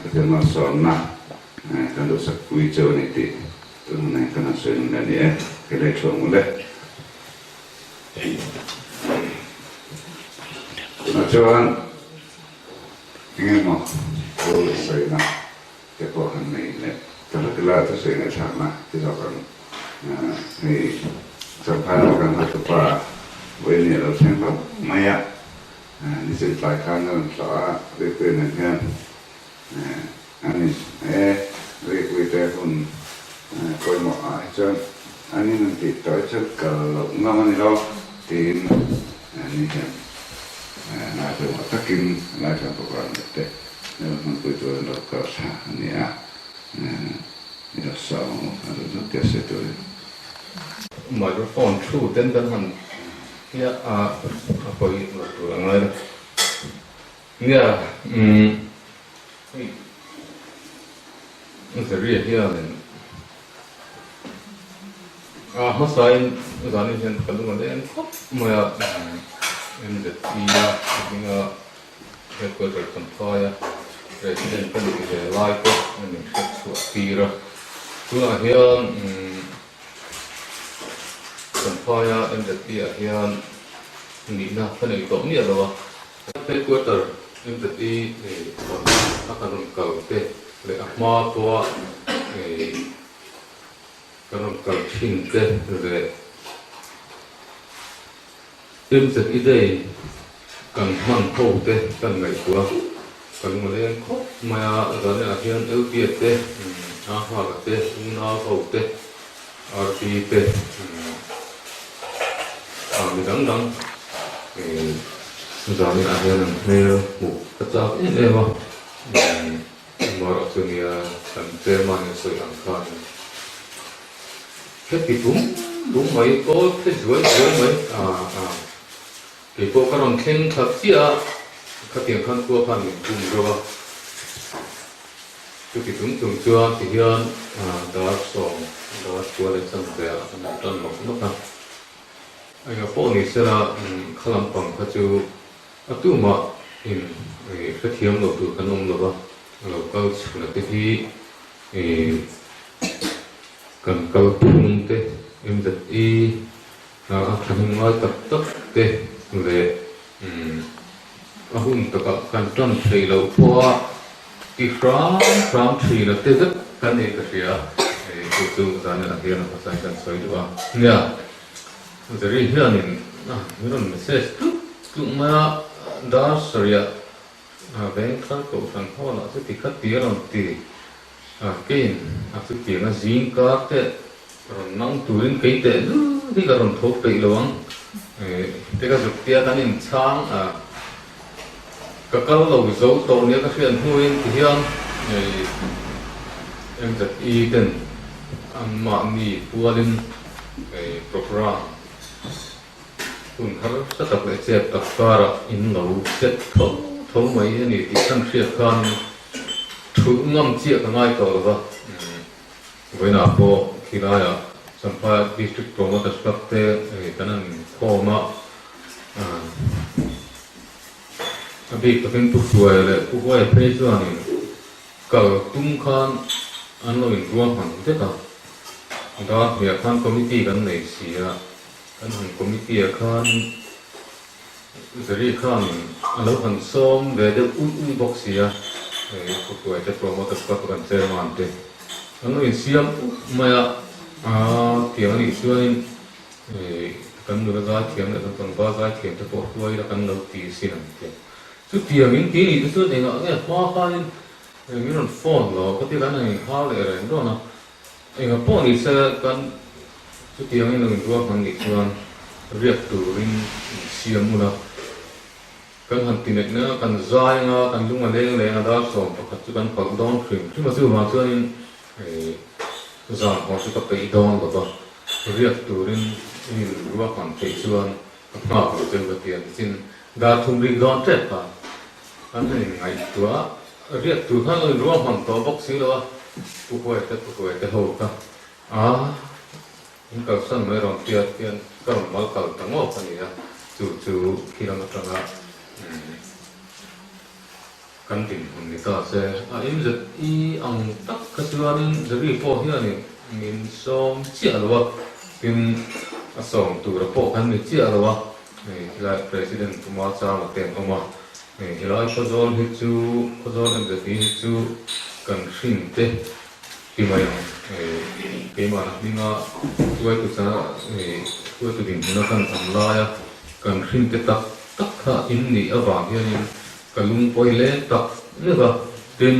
Speaker 9: Pathian malsawmna kan duhsak pui cheu a ni tih tun hun ah hian kan han sawi nung leh a ni e. Kei lei thu ang u le. Tunah chuan eng emaw thu sawina te pawh han nei leh ta hlek ila thusawi ngaihthlakna ti zawk ang. Hei Champhai lam kan hotupa Vawiini a lo thleng hlauh mai a, nichin tlai khan a rawn tlawh a, Rikpui nen hian an in e Rikpui te hun pawimawh ah hi chuan an in an tih tawh hi chuan kal loh ngam a ni lo tiin ni hian lai pawimawh takin lai tlang program leh te lo hmanpui tur an lo kal thla a ni a.
Speaker 10: Microphone thu ten kan han hliah a, a pawi lo tur a ngai lo. Nia, umm, hei Zariah hianin a hmasain zanin hian ka lung a leng khawp mai a, MZP a hminga Headquarter Champhai a President ka nih ve lai pawh a min hriat chhuah tir a. Tunah hian Champhai a MZP ah hian nihna ka nei tawh miah lo a. Headquarter MZP a kan rawn kal te leh a hma pawha kan rawn kal thin te leh MZI Day kan hman ho te kan ngaihtuah a, kan ngawleng khawp mai a, zanah hian Elbia te, Ahaka te, Unau ho te, RP te, mi dang dang zanah hian an hmel hmuh ka chak em em a, amaherawhchu nia kan chairman in a sawi ang khanin Heti bum bum mai, kawl phe zuai zuai mai a a. Kei pawh ka rawn thleng thla chiah a, khatiang khan khua khan min bum reuh a. Chuti chung chung chuan ti hian dar sawm, dar kua leh chanve ah kan han tan mawk mawk a. Enga pawh ni sela kha lampang kha chu a tumah in hrethiam lo tur kan awm lo va, a lo kal chhun a te hi Kan kalphung te, MZE a thahnem ngai tak tak te leh a hun takah kan tan theih loh pawha ti hram hram thin a te vek kan nih ka hria. Chu chu Daniel-a hian a hmasain kan sawi duh a. Nia, Zari hianin min rawn message tluk tluk mai a, dar sarih ah Vengthar Kohhran Hall-ah chu tikhat ti a rawn ti. Kein a chutiang a zing kar te rawn nang turin kei teh lul hi ka rawn tho peih lo ang. Te ka zuk tia kan inchhang a, ka kal lo zo tawh nia ka hriat hnuin ti hian MZE ten anmahni pualin program hun harsa tak leh chet tak karah in lo set tho tho mai a ni tih kan hriat khanin Thulh ngam chiah ka ngai tawh lova, vawiinah pawh khilaiah Champhai District Promoters Club te kan han inkhawm a, a bik takin Pu Hruaia leh Pu Huaia phei chuanin kal tum khan an lo inruahman vek a, dar hniah khan committee kan nei si a, kan han committee ah khan Zari khan a lo han sawm ve deuh ui ui bawk si a, hei Khuhruai te Promoter Club a kan chairman te an lo insiam up mai a, aa tiang a nih chuanin kan nula zaithiam leh kan tlangval zaithiam te pawh hruai ila kan lo ti sin ang che. Chutiang in ti nih te chuan engah nge hma khanin min rawn phone lo ka ti kan han inhau leh reng dawn a, Enga pawh ni se kan chutiangin lo inruahman nih chuan riak turin insiam ula, kan han ti neih na kan zai anga kan lung a leng leng a dar 11 chu kan palh dawn hrim hrim a chuvang chuanin zan haw chu ka peih dawn lo va, riak turin inruahman theih chuan ka nghak lo cheu ka ti a tichin dar thum rik dawn tep a kan han inngaihtuah a riak tur khan lo inruahman tawh bawk si lo a. Pu Huaite Pu Huaite ho kha a in kalsan mai rawn tiat hian ka rawn mal kal ta ngawt a ni a. Chu chu khi lam atanga kan dinhmun ni ta se. A MZE ang tak kha chuanin Jerry pawh hianin min sawm chiah lo a, tin a sawm tura pawh kan ni chiah lo a, hei helai President Puma Changa te an awm a, hei helai Khawzawl hi chu Khawzawl MZE hi chu kan hrin te ti mai ang, hei keimahna hminga hruaitu chana hei hruaitu dinhmuna kan awm laia kan hrin te tak tak kha in nih avang hianin Ka lungpawi leng tak lek a, tin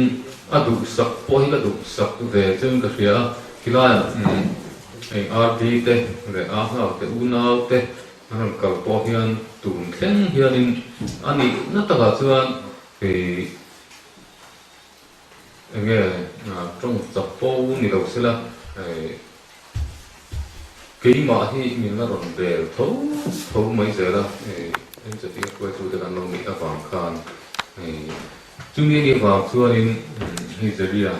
Speaker 10: a duhsak pawh hi ka duhsak ve chuan ka hria a, khilaiah eng RD te leh a nghak te unau te an rawn kal pawh hian tun thleng hianin a nihna takah chuan kei enge tawng chak pawh ni lo sela Keimah hi min la rawn bel tho tho mai zel a, MZP hruaitute kan lo nih avang khan chumi anih avang chuanin hei Zeria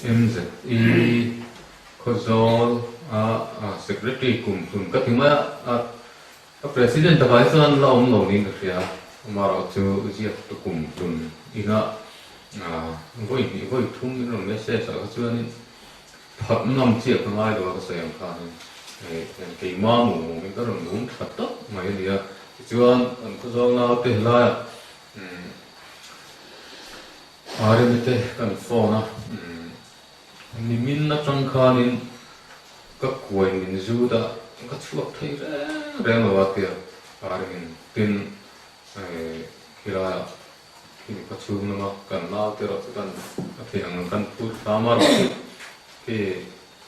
Speaker 10: MZE Khawzawl a Secretary kum hlun ka ti mai a, a President takah hi chuan la awm lo niin ka hria, amaherawh chu ziak tu kum hlun inah vawi hnih vawi thum in rawn message ah kha chuanin Phat ngam chiah ka ngai lo a ka sawi ang khanin keimah mu mawmin ka rawn lung tha tawp mai a nia. Tichuan kan khawzawl naute helaiah Aremi te kan phone a, nimin atang khanin ka kuai min zut a, ka chhuak thei reng reng lo a tia Aremin tin khilaiah Khi ka chhung lama kan nau te erawh chu kan a theih ang kan phur hram a rawh chu khi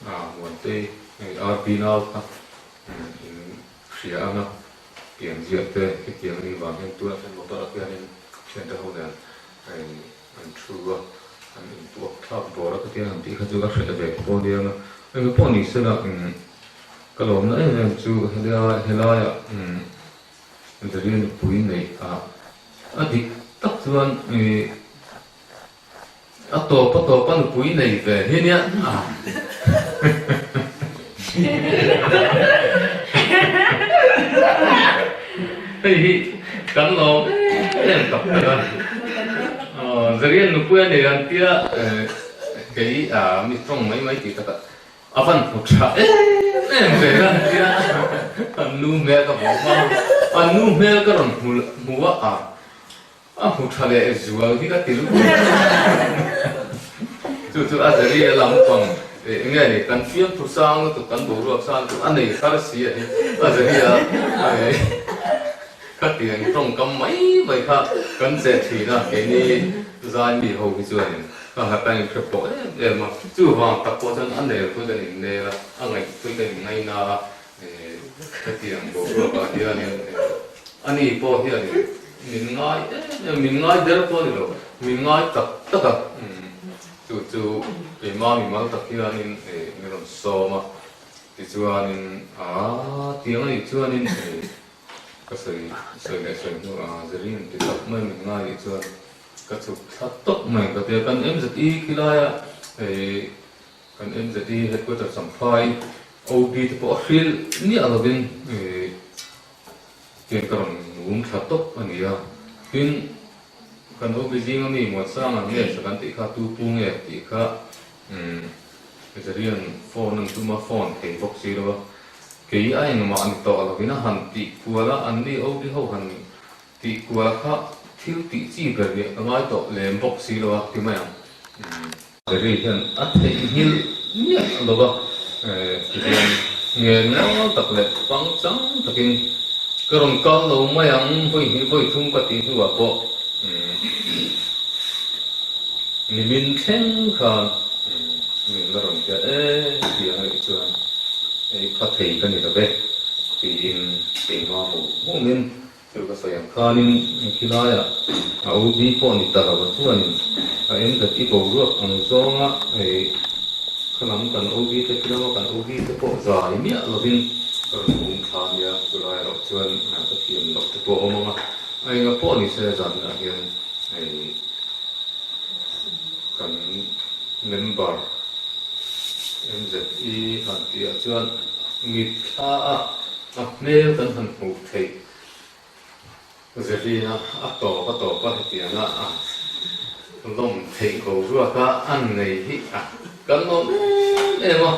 Speaker 10: a Muantei hei RB nau kha in hria ang a pian ziah te hetiang anih vang hian tunah hian motor ah hianin thiante ho nen hei an thu a an inpuak thlak bawr a khatiang an tih kha chu a hreh ve pawh ania ang a eng pawh ni sela ka lawmna em em chu helai helaiah Zarian nupui neih a a dik tak chuan ih a tawp a tawp a nupui nei ve hi nia a hei hi kan lawm em em tak tak a Zarian nupui a nei an tia kei a mi tawng mai mai tih takah A van hmu tha em em ve a tia an nu hmel ka hmu hma an nu hmel ka rawn hmu hmu a a a hmu tha leh zual hi ka ti lutuk chu chu a zari a lampang eng nge ni kan fiamthu sang lutuk kan boruak sang lutuk a nei thar si a ni a zari a ka tiang tawngkam mai mai kha kan che thin a keini zai mi ho hi chuanin Ka nghat a inhre pawh em em a, chuvang tak pawh chuan a nel pawh chuan in nel a, a ngaih pawh chuan in ngaina a, hetiang boruakah hianin ani pawh hianin min ngai em em, min ngai der pawh a ni lo, min ngai tak tak a, chu chu keimah mimal tak hianin min rawn sawm a, tichuanin aa tiang a nih chuanin ka sawi sawi leh sawi hnuah Zerin ti tak mai min ngai nih chuan Ka chhuk thla tawp mai ka tia, kan MZE khilaia hei kan MZE headquarter Champhai OB te pawh a hril miah lovin tiang ka rawn ngum thla tawp a ni a, tin kan OB zinga mi Muansanga nge sa kan tih kha tu pu nge tih kha Zarian phone an tum a phone thei bawk si lo a, kei a engmah ni tawh lovin a han tih kual a, anni OB ho han Tih kual kha thil tih chi ber nih ka ngai tawh lem bawk si lo a ti mai ang. Jerry hian a theihnghilh miah lo va, tihian ngen ngau tak leh pangchang takin ka rawn kal lo mai ang vawi hnih vawi thum ka tih hnuah pawh nimin thleng khan min la rawn hriat e tih ang anih chuan ei pha thei ka ni lo ve tiin keimah hmuh hmuhin Chu ka sawi ang khanin khilaiah a OB pawh ni ta lo a chuanin a MZE boruak ang zawnga hei khalam kan OB te khilama kan OB te pawh zai miah lovin ka rawn hung thla nia chulai erawh chuan ka thiam loh te pawh a awm ang a, a enga pawh ni se zanah hian hei kan member MZE han tihah chuan mitthla a a hmel kan han hmuh theih. Zelina a tawp a tawp a hetianga a lawm theih ko ruak a an nei hi a kan lawm em em a,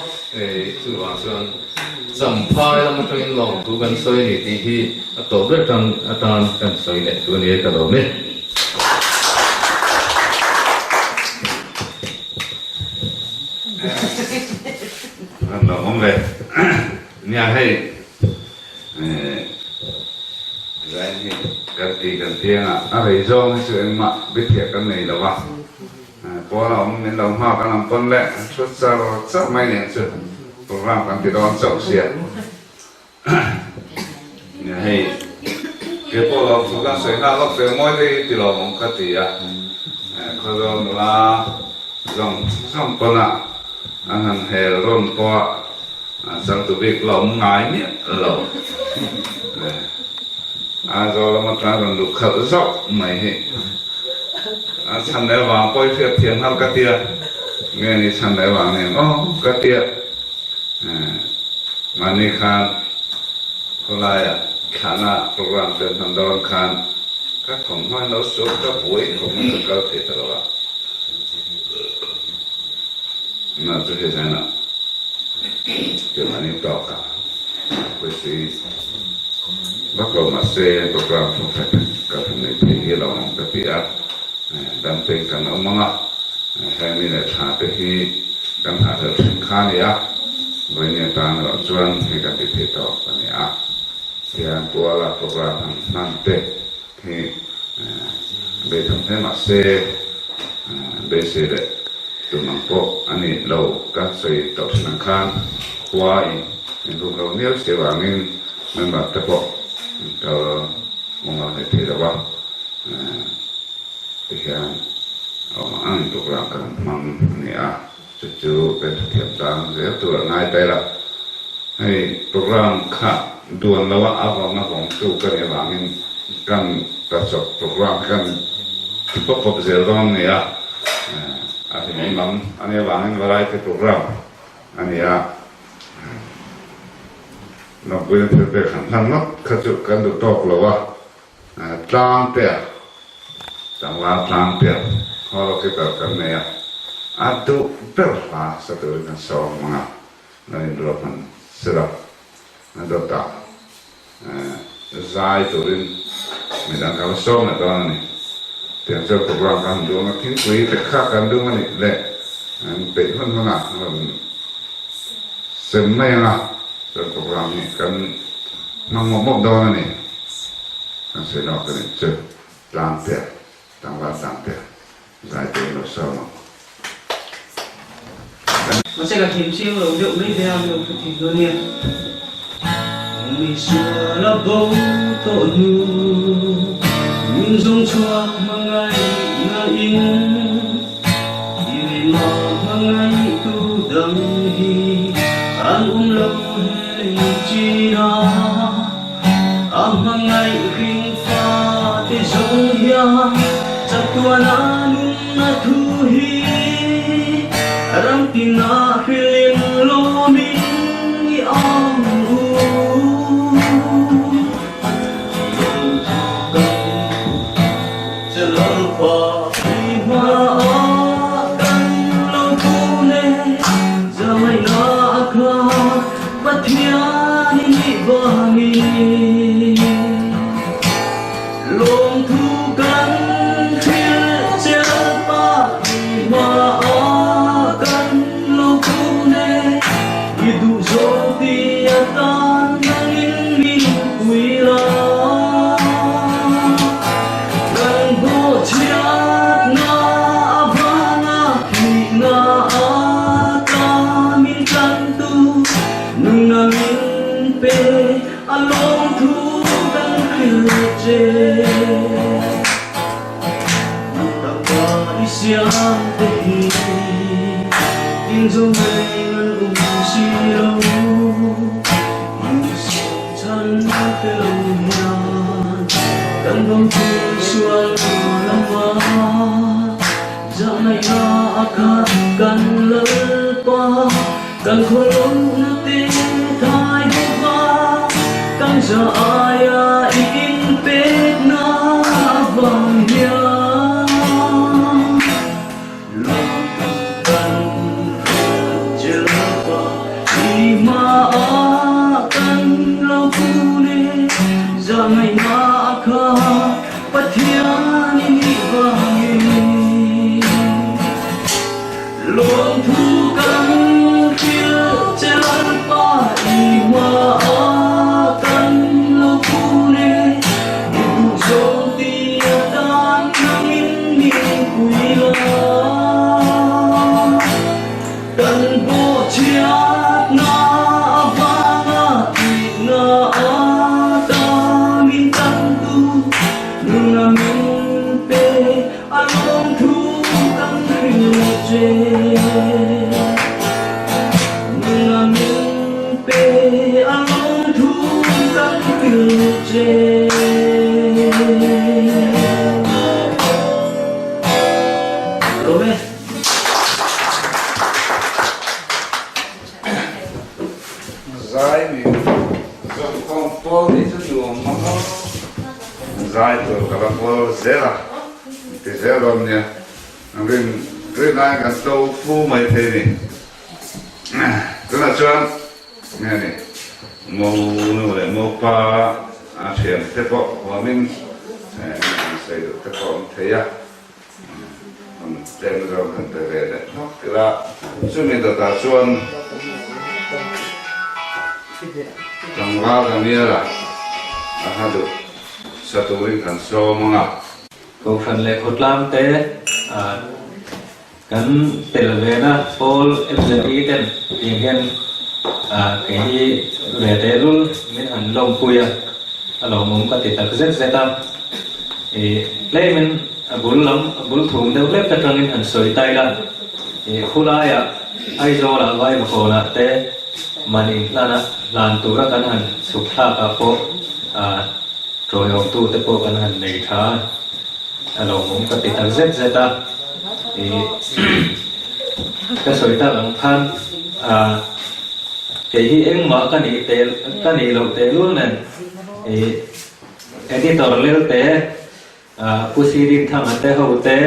Speaker 10: chuvang chuan Champhai lam atangin lawmthu kan sawi a ni tih hi a tawp ber tang atan kan sawi leh chu a ni e ka lawm e.
Speaker 9: Kan lawm awm ve nia hei. Zai hi kan ti kan tiang a, a rei zawng hi chu engmah biathiah kan nei lo va, pawn a awm min lo nghak an awm pawn le thu char char mai nen chu program kan ti dawn chauh sia. Nia hei kei pawh lo thu kan sawi nghal lawk ve mawi te hi ti lo awm ka ti a, khawzawl nula zawng zawng pawn a an han hel rawn pawh a Changtu bik la awm ngai miah lo le. Aizawl lama tlan rawn luh khalh zauh mai hi a chhan leh vang pawh i hriat thiam nghal ka tia, nge ni chhan leh vang nen aw ka tia. Mahni khan khawlaiah thlahna program te an hman dawn khan ka thawmhnaw in lo suak ka buai khawp mai ka kal thei ta lo a. Na chu hei zainah keimahni tawkah pawisa vak lo mahse program ṭhawmhrai kan han nei thei hi lo ang ka ti a, dam tein kan awm ang a, heng ni leh thla te hi kan nghahhlelh ṭhin kha a ni a, vawiin atan erawh chuan hei kan ti thei tawk a ni a, hian puala program han hman te hi beitham hle mahse beisei leh tum ang pawh a ni lo ka sawi tawh thin ang khan khua in min ruk lo miau si avangin member te pawh kal mumal hlei thei lo va tihian a awm ang angin program kan hmang a ni a chu chu kan hrethiam tlang zel tur a ngai ta ila hei program kha duan lo a avang avawngtu ka nih avangin Kan tachawp program hi kan ti pawp pawp zel dawn a ni a, a hlimawm lam a nih avangin variety program a ni a, lawmpuina thil pek han hlan ngawt kha chu kan duh tawk lo a, tlang te a, tlangval tlang te a, hall keeper kan nei a, a duh ber hla sa turin kan sawm ang a, lo inruah hman sela a dawtah. Zai turin midang ka va sawm leh dawn a ni. Tiang chuan program ka han duang a, thingpui te kha kan dum a nih leh an peih hun hunah an rawn sem mai ang a, chuan program hi kan hmang mawp mawp dawn a ni. Kan sawi lawk a nih chu Tlangtea, tlangval Tlangtea zai turin lo sawm ang.
Speaker 11: Mahse ka thim chiang lo deuh mai ve a, mi lo thu thei dawn nia. Mi sual a bo tawh hnu, min zawng chhuak hmangaihna in, Keimah hmangaihtu dang hi an awm lo he lei chin a, a hmangaih hring fate zawng hian chatuan a nunna thu hi ram tina hrilin lawmin i ang u. Lawmthu kan che Lalpa i hmaah kan lo kun e, zamaina a khat Pathian i nih vangin. Lawmthu kan hrilh che Lalpa i hmaah kan lo kun e, i duh zawng ti atan nangin min pui la. Kan hlawhchhiatna avanga thihna ata min tlantu nunna min pe a lawmthu kan hrilh che. Takpa i siam te hi tinzawm reng an awm si lo. Insiam chhan te lo hian kan bawm thil sual lama zahngaihna a khat kan Lalpa kan khawlawmna te thai bawk a kan za aia i inpekna. kha Pathian i nih vangin Lawmthu kan hrilh che Lalpa i hmaah kan lo kun e I duhzawng ti atan nangin min pui la. Kan bawhchhiatna avanga thihna ata min tantu nuna min pe a lawmthu kan hrilh che. Nuna min pe a lawmthu kan hrilh che. Lawm e.
Speaker 9: Zai mi zawmkhawm pawl nih chu nuam mang lo. Zai tur ka la pawl zel a, ti zel dawn nia. Rin rin aiin kan to fu mai thei ni. Tunah chuan nge ni Mo nu leh Mo pa a thian te pawh huamin an sawi duh te pawh a awm thei a. An tlem zawng kan pe ve leh hlawk ila, chumi dawtah chuan tlangval Daniela a hla duh sa turin kan sawm ang a.
Speaker 12: Kohhran leh khawtlang te kan tel vena pawl MZE ten tiang hian kei hi ve tehlul min han lawmpui a, a lawmawm ka ti tak zet zet a. Ih tlemin a bul lam a bul thum deuh hlek atangin han sawi ta ila, ih khulaiah Aizawlah Vaivakawnah te man inhlana hlan tura kan han chhuk thlakah pawh ah tawiawmtu te pawh kan han nei tha a, a lawmawm ka ti tak zet zet a. Ih ka sawi tak ang khan ah kei hi engmah ka nih tel ka nih loh tehlul nen ih Editor Lelte, Pu Sirin Thanga te ho te,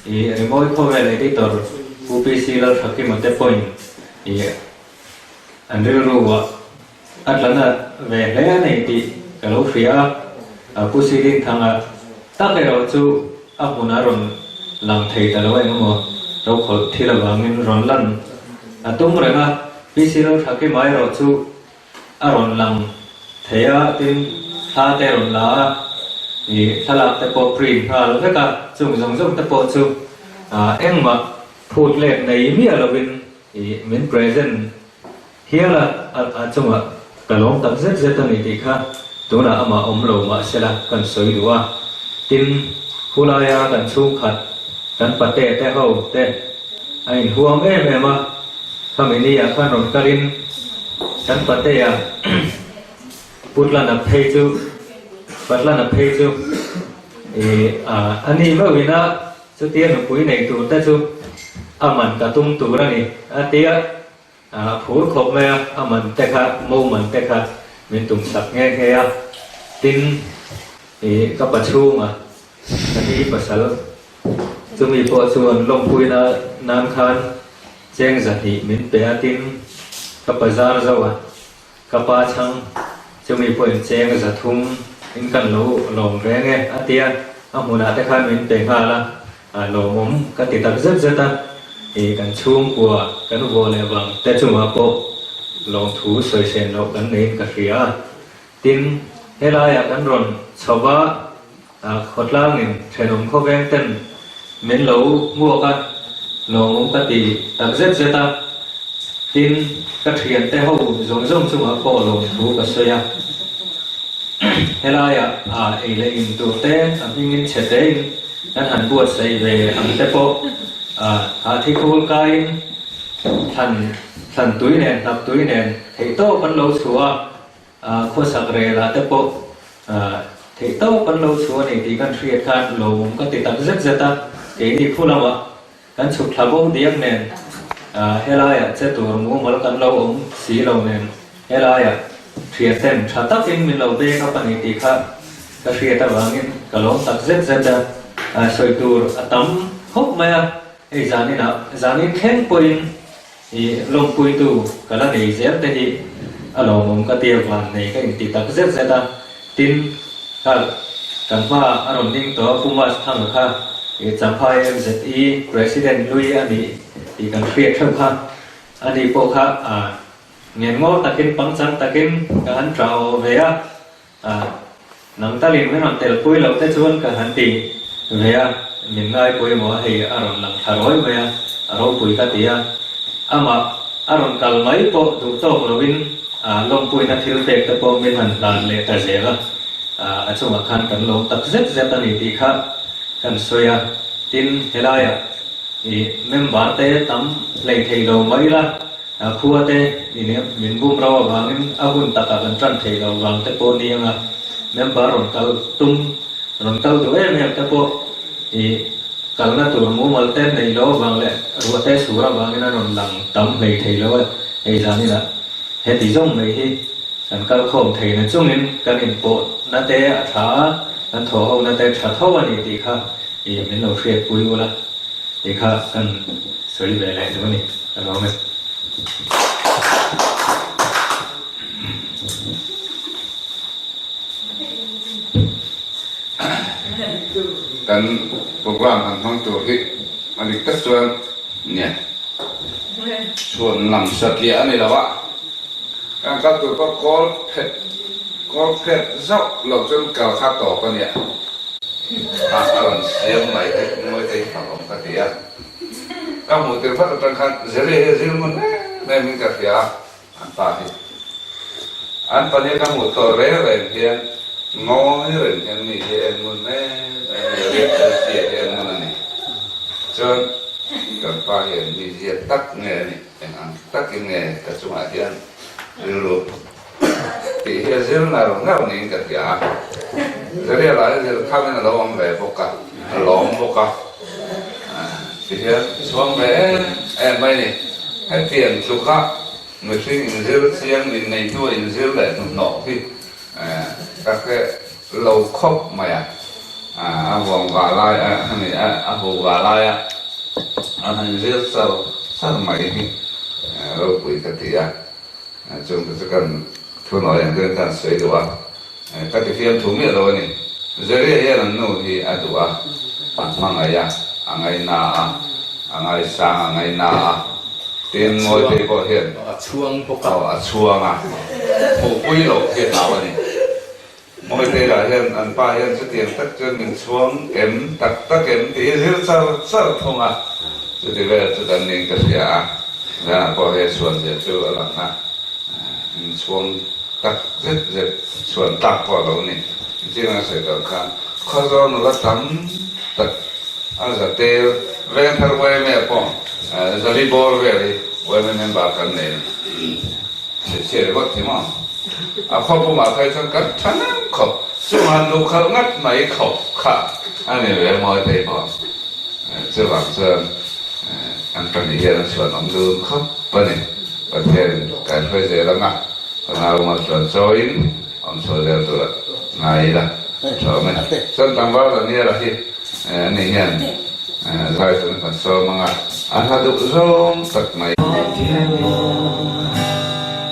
Speaker 12: i Rimawi Khawvel Editor Pu PC Lalthakima te pawhin i an rilru ah a tla na ve hle a nei tih ka lo hria a. Pu Sirin Thanga tak erawh chu a hmun a rawn lang thei ta lo eng emaw lo khawlh thil avangin rawn lan a tum reng a. PC Lalthakima erawh chu A rawn lang thei a, tin thla te rawn la a, ih thlalak te pawh print nghal vek a, chung zawng zawng te pawh chu engmah phut let nei miah lovin ih min present hial a, a chungah ka lawm tak zet zet a ni tih kha tunah amah awm lo mahsela kan sawi duh a, tin khulaia kan chhungkhat kan pate te ho te a inhuam em em a. Khami ni ah khan rawn kalin kan patea Putlana phei chu Patlana phei chu ih a ni meuhin a chutia nupui nei tur te chu a man ka tum tur a ni a tia a phur khawp mai a, a man te kha mo man te kha min tum sak nghe nghe a, tin ih ka pa chhunga ka ni pasal Chumi pawh chuan lawmpuina nan khan cheng zahnih min pe a tin ka pa zar zo a, ka pa chhang chumi pawhin cheng zathum in kan lo lawm reng e a ti a, a hmunah te khan min pe nghal a, a lawmawm ka ti tak zet zet a, ih kan chhungkua kan vuah leh vang te chungah pawh lawmthu sawisen loh kan neiin ka hria a, tin helaiah kan rawn chho va. Khawtlangin thenawm khawveng ten min lo hmuak a, lawmawm ka ti tak zet zet a, tin ka thiante ho zawng zawng chungah pawh lawmthu ka sawi a. Helaiah ei leh in tur te a hmingin chhe tein kan han buatsaih ve ang te pawh hahthi khul kaiin thlan thlan tui nen hnap tui nen theihtawp an lo chhuah a. Khawsak relah te pawh theih tawp an lo chhuah a ni tih kan hriat khan lawmawm ka ti tak zet zet a, keini khu lamah kan chhuk thla bo diak nen helaiah che tur mumal kan lo awm si lo nen helaiah thianten tha takin min lo beng up a ni tih kha ka hriat avangin ka lawm tak zet zet a, sawi tur a tam khawp mai a, hei zaninah zanin thleng pawhin I lawmpuitu ka la nei zel te hi a lawmawm ka tia van nei ka inti tak zet zet a, tin Kha kan hma a rawn ding tawh a Pu Mas Thanga kha i Champhai MZE President lui a nih tih kan hriat theuh kha. Ani pawh kha ngen ngawr takin pangchang takin ka han tah aw ve a. Nang talin min rawn telpui loh te chuan ka han ti ve a, min ngai pawimawh a hei a rawn lang thla rawi mai a, a ropui ka ti a. Amah a rawn kal mai pawh duh tawk loin lawmpuina thil pek te pawh min han hlan leh ta zel a, a chungah khan kan lawm tak zet zet a ni tih kha kan sawi a. Tin, helaiah i member te tam hlei thei lo mai la, A khua te in min bum ro avangin a hun takah kan tan thei lo vang te pawh ni anga member rawn kal tum rawn kal duh em em te pawh i kalna tur mumal te neih loh avang leh ruah te sur avangin a rawn lang tam hlei thei lo a, hei zaninah heti zawng mai hi kan kal khawm thei na chungin kan inpawh na te a tha a, kan thawh ho na te tha tho a ni tih kha i min lo hriatpui ula tih kha kan sawi ve leh duh a ni. Ka lawm e.
Speaker 9: Kan program han hmang tur hi a dik tak chuan nia chhuan lam satliah a ni lo a, kan kal tur pawh kawl phet kawl phet zauh lo chuan kal kha tawp a nia. A rawn siam mai hi Mawitei fak awm ka ti a. Ka hmuh tir vat atang khan Zeri hi zir ngun em em in ka hria a, an pa hi. An pahnih ka hmuh tawh reng reng hian ngawi reng hian mi hi en ngun em em a ni, Riak Elsie hi en ngun a ni. Chuan kan pa hian mi zia tak nge a nih, eng ang takin nge ka chungah hian rilru tih hi a zir ngar ngar niin ka hria a. Zeria lah hi zir thamin a lo awm ve bawk a, a lawm bawk a. Ti hian chhuang ve em em mai ni. Hetiang tluka mihring inzir chiang inneih hnua inzir leh hnuhnawh hi ka hre lo khawp mai a. A vuang vah lai a ni a, a hu vah laia a han inzir char char mai hi ropui ka ti a. Chung te chu kan thu nawi ang deuhin kan sawi duh a, ka ti fiam thu miah lo a ni. Zeria hian an nu hi a duh a, a hmangaih a, a ngaina a, a ngaisang a ngaina a, tin Mawitei pawh hian
Speaker 1: a chhuang bawk a.
Speaker 9: Aw, a chhuang a, hmuhpui loh hi a hlau a ni. Mawitei lah hian an pa hian chutiang tak chuan min chhuang em tak tak em tih hi zir char char thung a, chuti vel chu kan ning ka hria a, zanah pawh hei chhuan zia chu a lang a, min chhuang tak zet zet chhuan tak pawh a lo ni. Engtin a sawi tawh khan Khawzawl nula tam tak a za tel veng thar YMA pawh Zali bawr vel hi YMA member kan nei a ni. Chhiar ringawt thei maw? A khaw pumah phei chuan kan tha nem khawp. Chung han duh khalh ngat mai khawp kha a ni ve mawi thei pawh. Chuvang chuan an pahnih hian an chhuan awm dun khawp a ni. Pathian kan hruai zel ang a, ka nau mal chuan chawiin awm chho zel tur a ngai ila tha awm e. Chuan tlangval Daniela hi ani hian zai chuan kan sawm ang a, a hla duh zawng tak mai.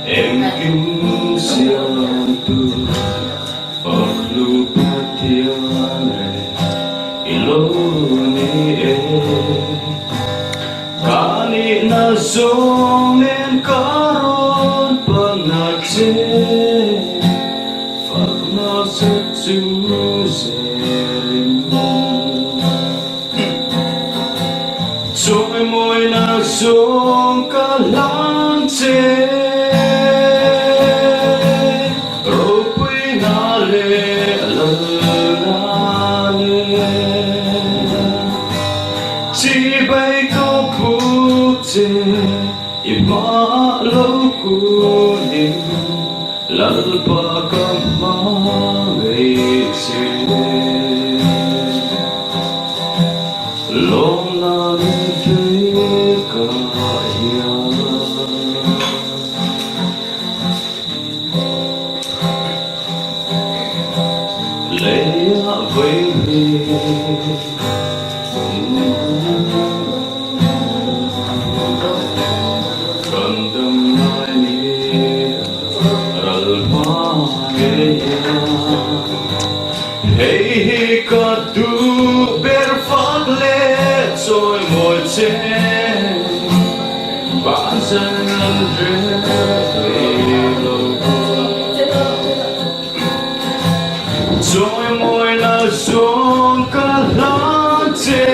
Speaker 11: Engkim siamtu Fahlu Pathian re i lo ni e. Ka nihna zawng nen ka rawn pana che, Fakna che chu zelin. Chawimawina zawng ka hlan che, Ropuina leh lalna nen. Chibai ka buk che, i hmaah lo kunin, Lalpa ka hma ngei che. Lawmna min vei ka hian. Leiah vei hi. Kan dam lai ni ral hma ngei a. Hei hi ka duh ber fak leh chawimawi che Bansan an rel thei lo. Chawimawi la zawng ka hlan che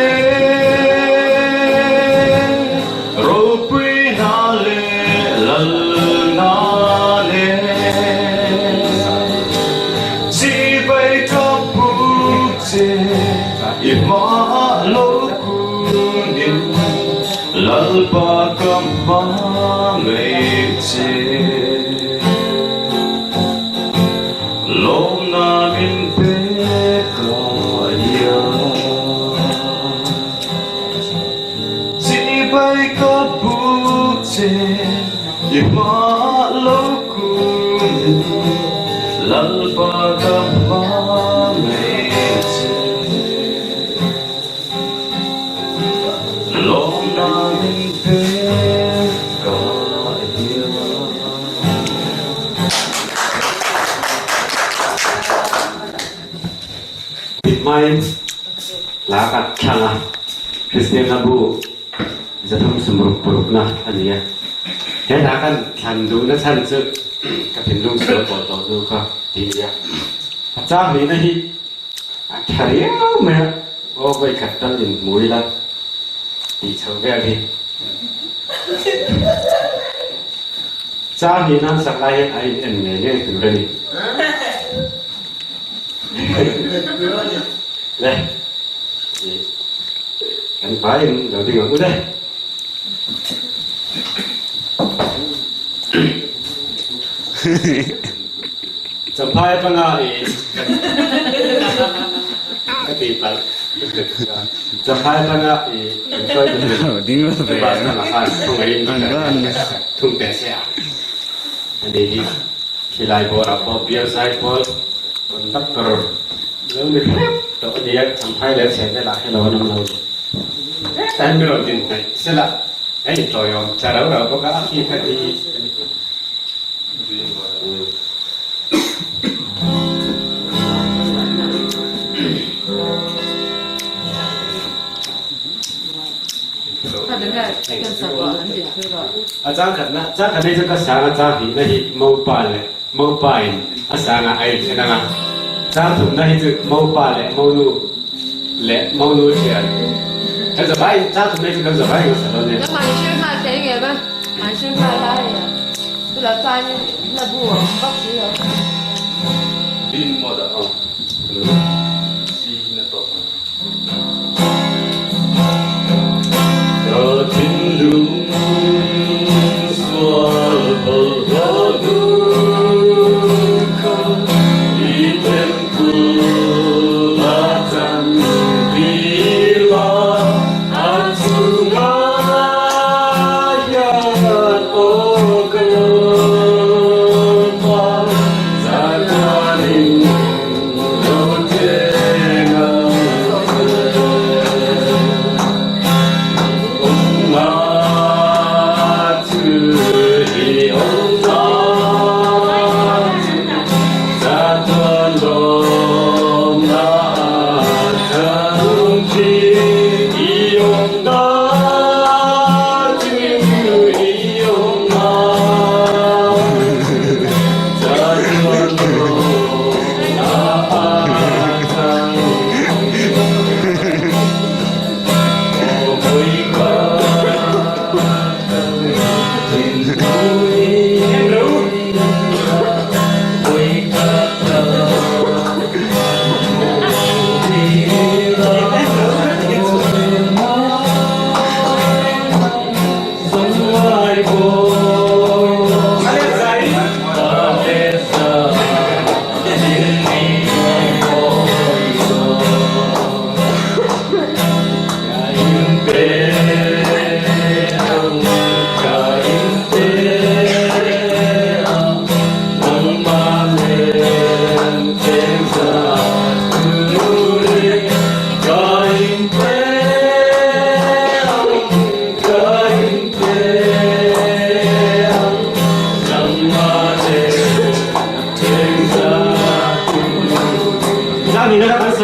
Speaker 11: Ropui hna leh lal hna nen Chibai ka buk che i hmaah lo kunin Lalpa ka hmangaih che. Lawmna min pek laia Chibai ka buk che i hmaah lo kunin Lalpa ka hmangaih che. Lawmna min pek laia.
Speaker 12: Hmain hla ka thlang a, Kristianna bu zathum sumruk purukna a ni a. He hla kan thlan duhna chhan chu ka thinlung sual pawh tawh hnu kha ti a nia. A chang hlihna hi a tha riau mai a, aw vawikhat tal inhmu ila tih chho vel hi. Chang hnih nan sak lai hian a in en ngei ngei tur a ni. Le, kan vaiin lo ding ang u le. Champhai atanga i ka ti palh Champhai atanga i inhruai
Speaker 5: Ding lo ve.
Speaker 12: Bus lamah khan thungaiin thung teh se a. Ani hi khilai bawrah pawh bial zai pawl conductor lo ni hrep tawh a nia, Champhai leh chheh velah hi lo an awm lo. Hetah hian mi rawn din hnaih sela a intawiawm tla rau rau bawk a, a khi kha hi a ni. A chang khatna chang khat hi chu ka sang a chang hnihna hi mopa leh mopa in a sanga a in en ang a chang thumna hi chu mopa leh monu leh monu thian kan zavai chang thumna hi chu kan zavai ang sa dawn nia.
Speaker 1: Bin mode ah C na tawp ang.
Speaker 11: Ka thinlung sual bawlhhlawh duhkha i temple a chan tir la, a chungah hian aw ka Lalpa, chatuanin lo che.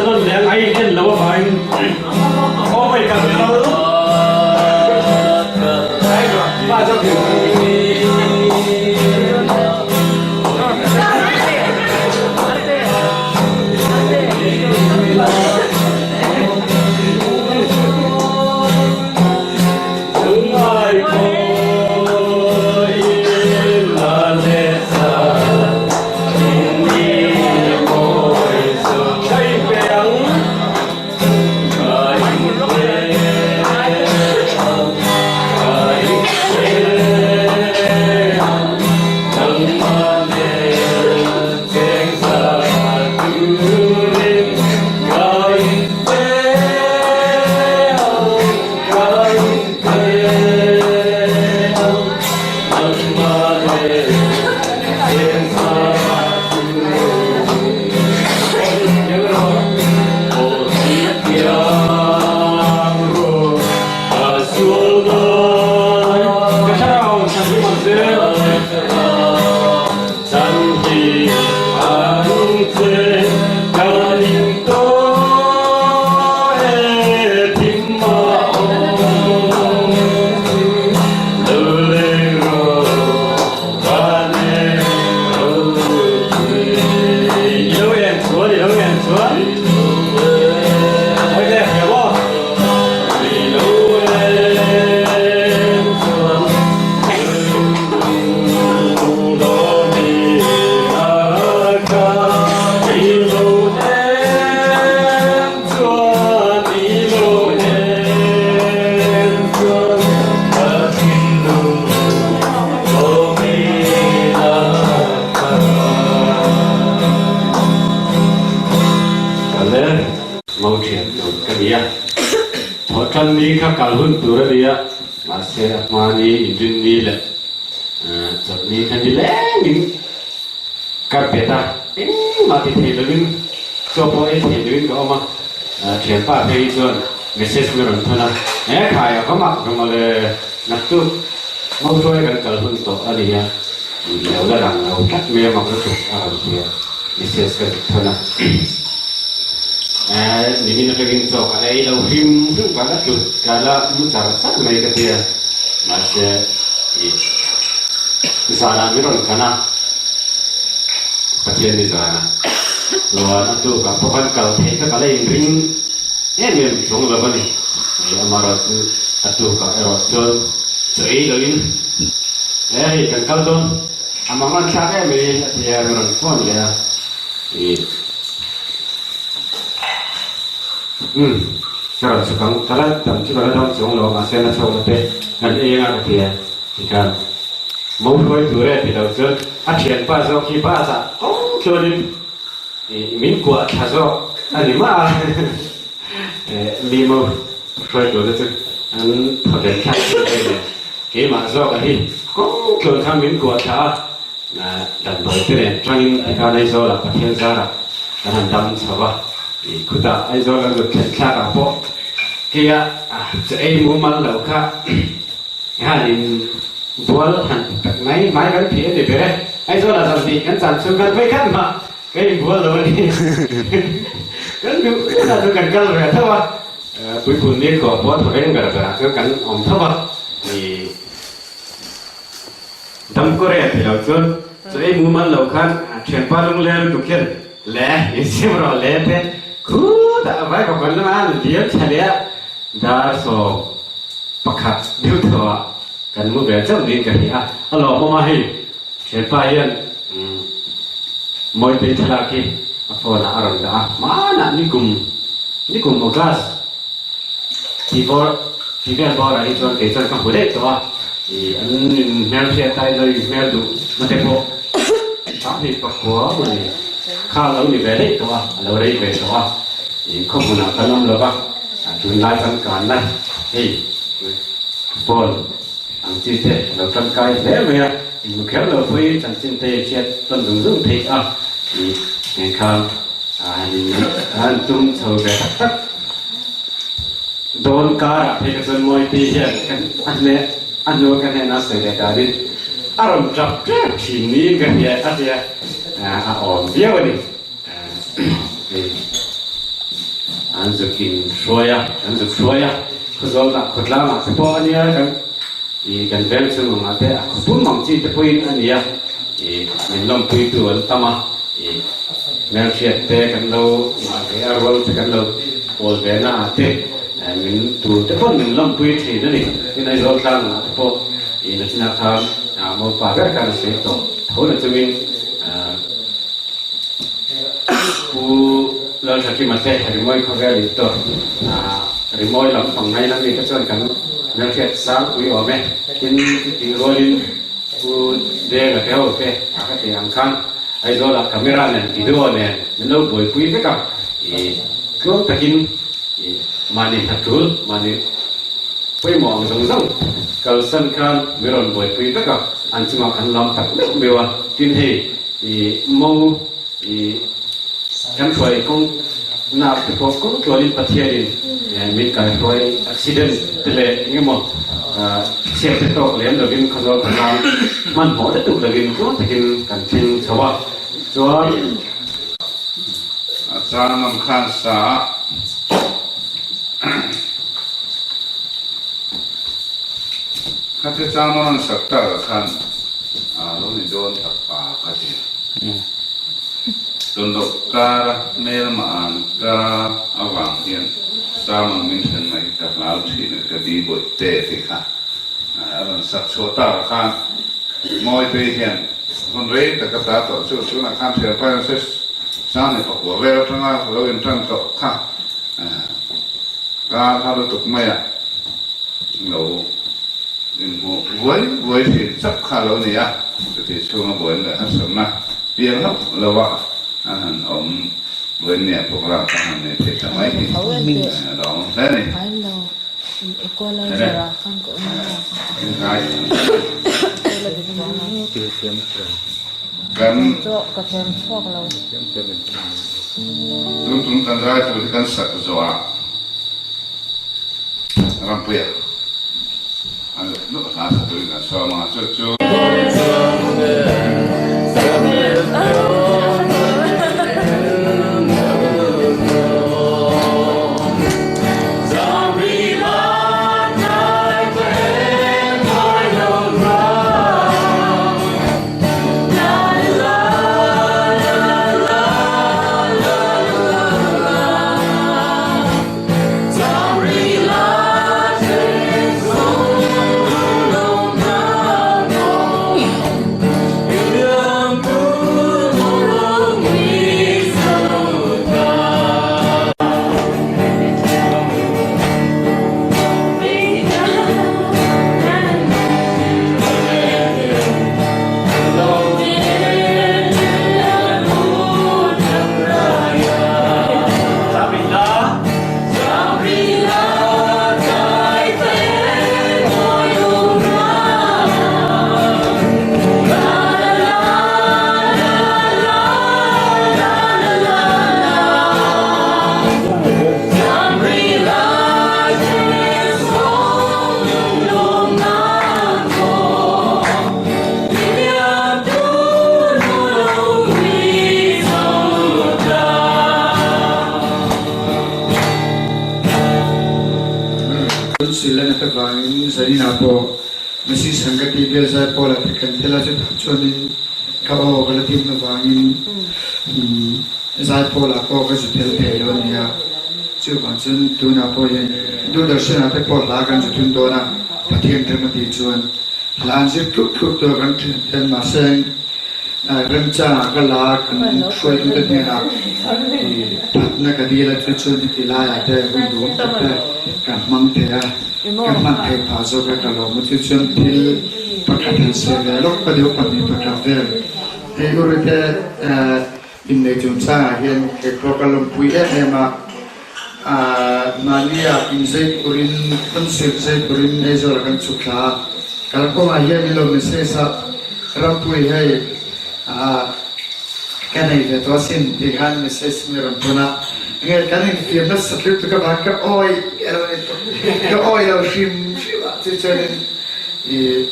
Speaker 7: sa nawn leh ang a in en lo avangin aw hei kan kal
Speaker 13: An zuk in hruai a, an zuk hruai a, Khawzawl ah khawtlang ah te pawh a nia, kan ih kan veng chhung ang ah te a khawpum ang chi te pawhin a nia, ih min lawmpui tu an tam a, ih hmelhriat te kan lo ngah ve a, rual te kan lo pawl ve na ah te min tu te pawn min lawmpui thin a ni. Tin Aizawl tlang ah te pawh ih nachinah khan mopa ber khan a sawi tawh tho na chungin Pu Lalthakima te rimawi khawvel in tawh rimawi lam pang ngai lam mite chuan kan hmelhriat sang pui awm e. Tin, chutih rualin Pu Denga te ho te a ka tih ang khan Aizawlah camera nen video nen min lo buaipui vek a, i tluang takin i mahni hnatul mahni pawimawh ang zawng zawng kalsan khan min rawn buaipui vek a, an chungah kan lam tak meuh meuh a. Tin hei I mo i kan hruai kawng nak te pawh kawng tluanin Pathianin min kaihruai accident te leh engemaw chhiat te tawk lem lovin khawzawl khawtlang hmanhmawh te tuk lovin tluang takin kan thleng chho a chuan.
Speaker 9: A chang ang khan sa kha te chang nawn an sak tak ah khan A lo ni dawn tak pa ka ti. Tun loh kara hmelma an ka avang hian Sam ang min hren mai ka hlau thin a ka di bawih te tih kha a rawn sak chhuah tak ah khan Mawitei hian hun rei tak a ta tawh chu tunah khan thianpa hian se Sam ni pakua vel atanga lo intan tawh kha kar har lutuk mai a lo Inhmuh vuai vuai thin chauh kha a lo ni a, chutih chhunga buain leh harsatna piang hlauh loha a han awm buain nia programme kha han nei thei ta mai hi a lo awm hle a ni. Kan tun tum kan zai tur hi kan sak zawhah Rampuia an luh hla sa turin an sawm a, chu chu.
Speaker 14: Kan silna te vangin Zarina pawh Masi Sangati bial zai pawlah te kan tel a, chutah chuanin ka aw ka la dimna vangin zai pawlah pawh ka zu tel thei lo a ni a, chuvang chuan tunah pawh hian Doordarshan ah te pawh hla kan zu thun dawn a, Pathian rem a tih chuan hla an zir tluk tluk tur kan thian ten mahse remchangah ka la kan hruaitute hnenah phatna ka dil a chu chuan heti laiah te hun duhawm tak te kan hmang thei a, ka hman theih phah zawk a ka lawm a chu chuan thil pakhat han sawi ve lawk ka deuh pahnih pakhat vel hei Urite innei chungchangah hian keikhawk a lawmpui em em a mahnia inzei turin concert zei turin Aizawl ah kan chhuk thla a kalkawngah hian ilo message a Rampui hei ka nei ve tawh asin tih khan message mi rawn thawn a nge kan infiam nasa tlut tuk avang ka awi ka awi lo hrim hrim a chu chuanin ih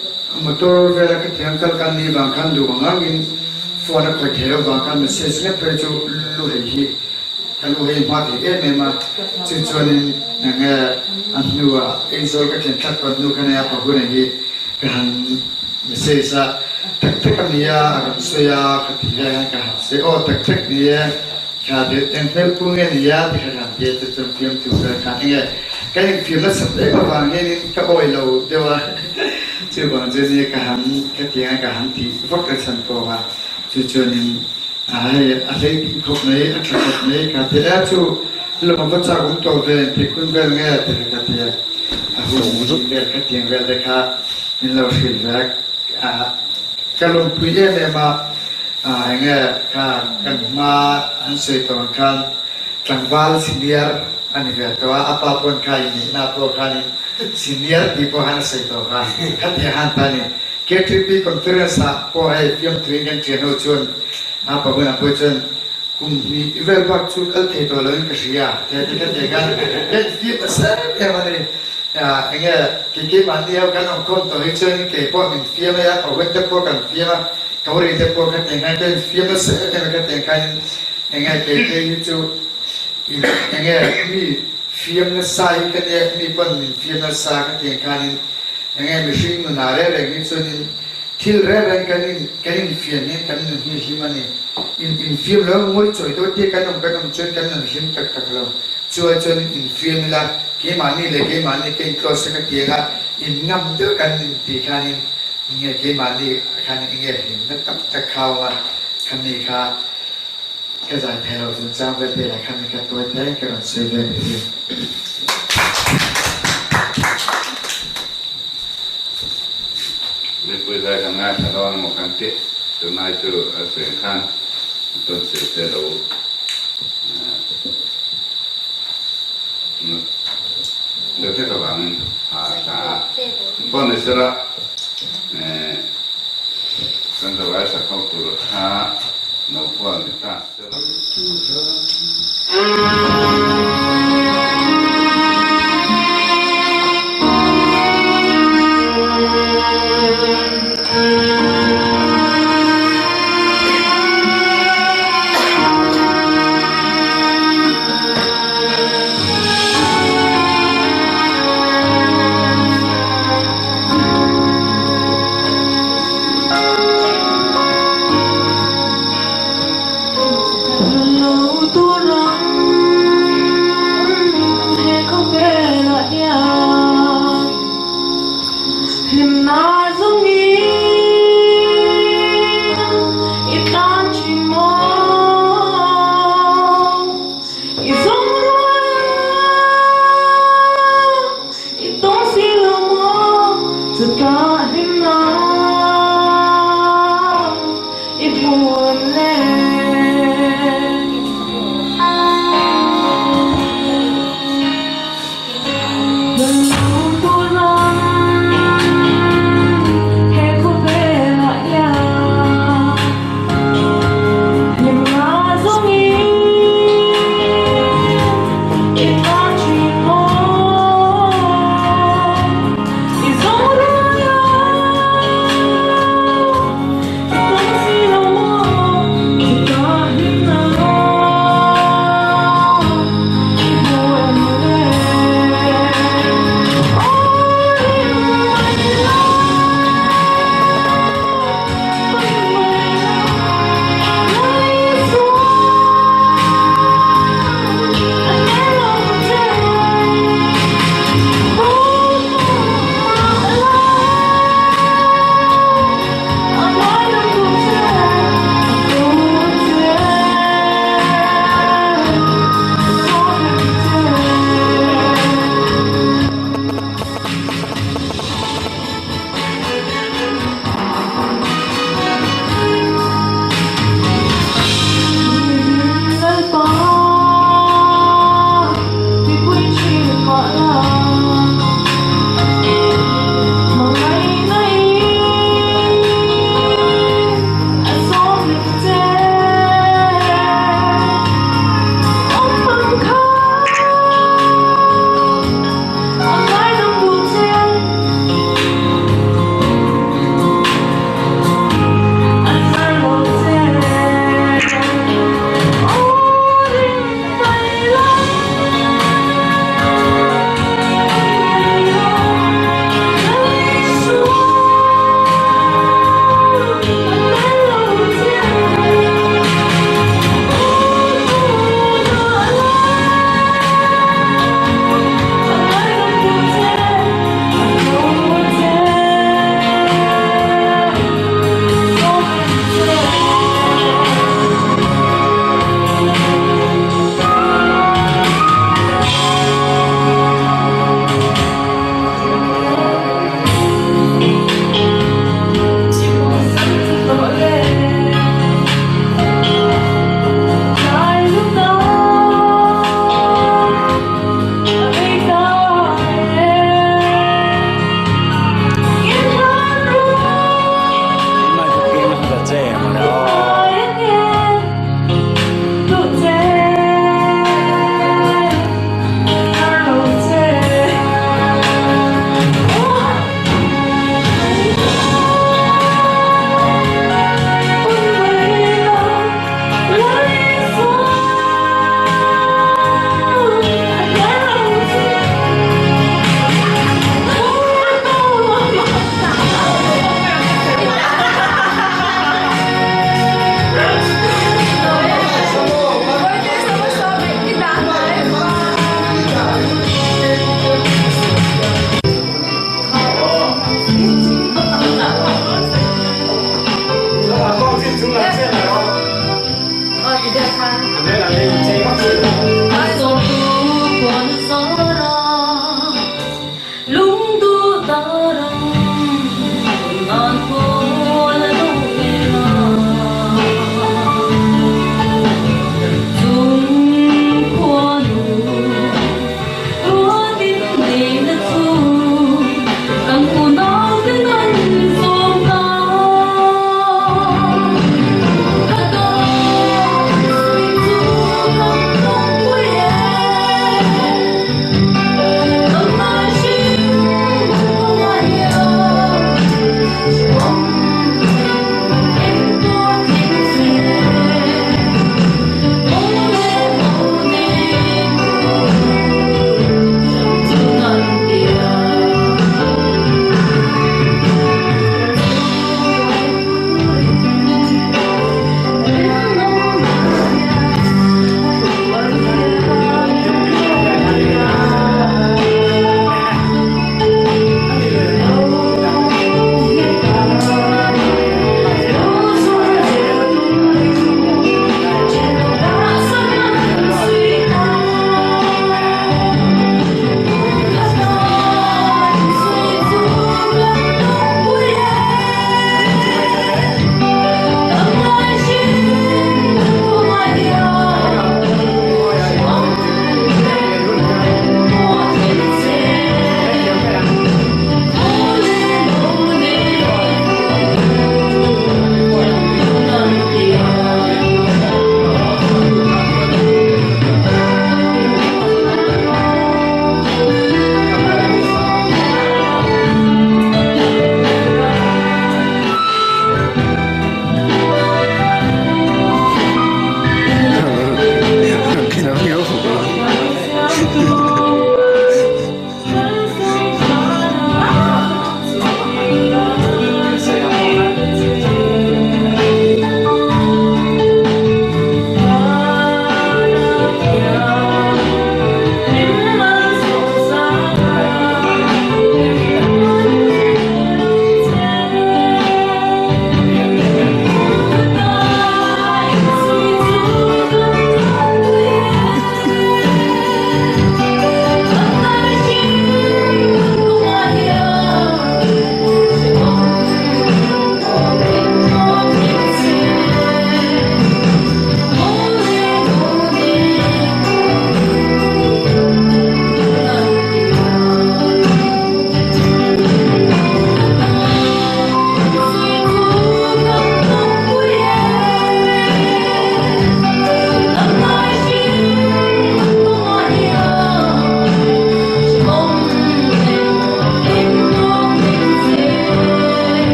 Speaker 14: motor vela ka thiam kal kan nih vang khan duh ang angin phone a khawih theih avang khan message nghet phei chu lu hei hi. Ka nu hei hma thei em em a, chu chuanin enge a hnuah Aizawl ka thlen thlak pawn nu kha nei a pahuna hi ka han message a, tak tak a ni a, a rawn sawi a, ka ti lai khan ka han sawi aw tak tak ni e, kha deuh eng hmel pu nge ni a ti kha ka han ti a, chu chuan fiamthu vel khan enge kan infiam nasat em avang hianin ka awi lo deuh a, chuvang chu nia ka han ka ti anga ka han ti vak a chhan pawh a, chu chuanin. Hei a hlei ding khawp mai, a tha khawp mai ka ti a, chu lawm a va chak awm tawh ve ti kun vel nge ti kha ka ti a, a hun ding vel kha tiang vel te kha min lo hrilh ve a, ka lawmpui em em a, enge kha kan hma an sawi tawh ang khan tlangval senior a ni ve tawh a, a pa pawn kha inneihna pawh khanin senior tih pawh khan a sawi tawh kha, khatiang khan ta a ni. KTP Conference ah pawh hei fiamthuin kan ṭian ho chuan a pa hunah pawh chuan kum hnih vel bak chu kal thei tawh loin ka hria tia ti kha tia khan kan fiam nasa em em a ni. Enge kei keimahni ho kan awmkhawm tawh hi chuan kei pawh min fiam a, pa hun te pawh kan fiam a, ka uri te pawh kha tiang khan kan infiam nasa em em a kha tiang khanin enge kei phei hi chu enge mi fiam nasa hi ka nia mi pawn min fiam nasa kha tiang khanin Enge mihring nunah reng reng hi chuanin thil reng reng kan in kan infiam hian kan nun hi hlim a ni. In infiam lo ngawi chawi deuh tia kan awm kan awm chuan kan nun hlim tak tak lo. Chuai chuanin infiam ila keimahni leh keimahni ka intlawsa ka ti anga in ngam deuh kan inti khanin enge keimahni khanin enge hlimna tam tak kha a awm a, khami kha ka zai thei lo chungchang vel te lah khami kha tawi te ka rawn sawi ve ni hi.
Speaker 9: Mipui zai kan ngaithla dawn emaw kan tih tunlai chu a sawi khan tawn sawi se lo deuh hlek avangin a tla a. Pawh ni sela kan zavai sak ho tur kha lo kual ni ta sela.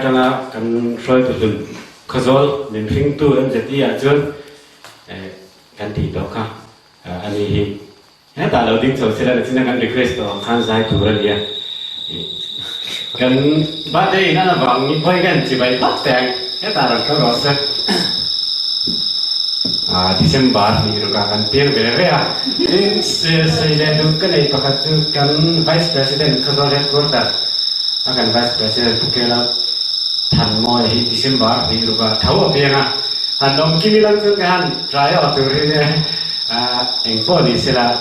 Speaker 13: atanga kan hruaitu hlun Khawzawl min hringtu MZE ah chuan kan tih tawh kha a ni hi. Hetah lo ding chho sela nachina kan request tawh ang khan zai tur a nia. Kan birthday in an avang ni pawhin kan chibai phawt teh ang. Hetah rawn kal rawh se. Ah December hnih rukah kan piang ve ve a. Tin sawi leh duh ka nei pakhat chu kan Vice President Khawzawl Headquarter a kan Vice President Pu Kela Thanmawia hi December hnih rukah tho a piang a. Han awm kim ilang chu ka han try awh tur hi nia. Eng pawh ni sela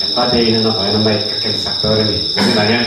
Speaker 13: kan birthday in a nawh hian mic ka ken sak dawn a ni. Zaninah hian.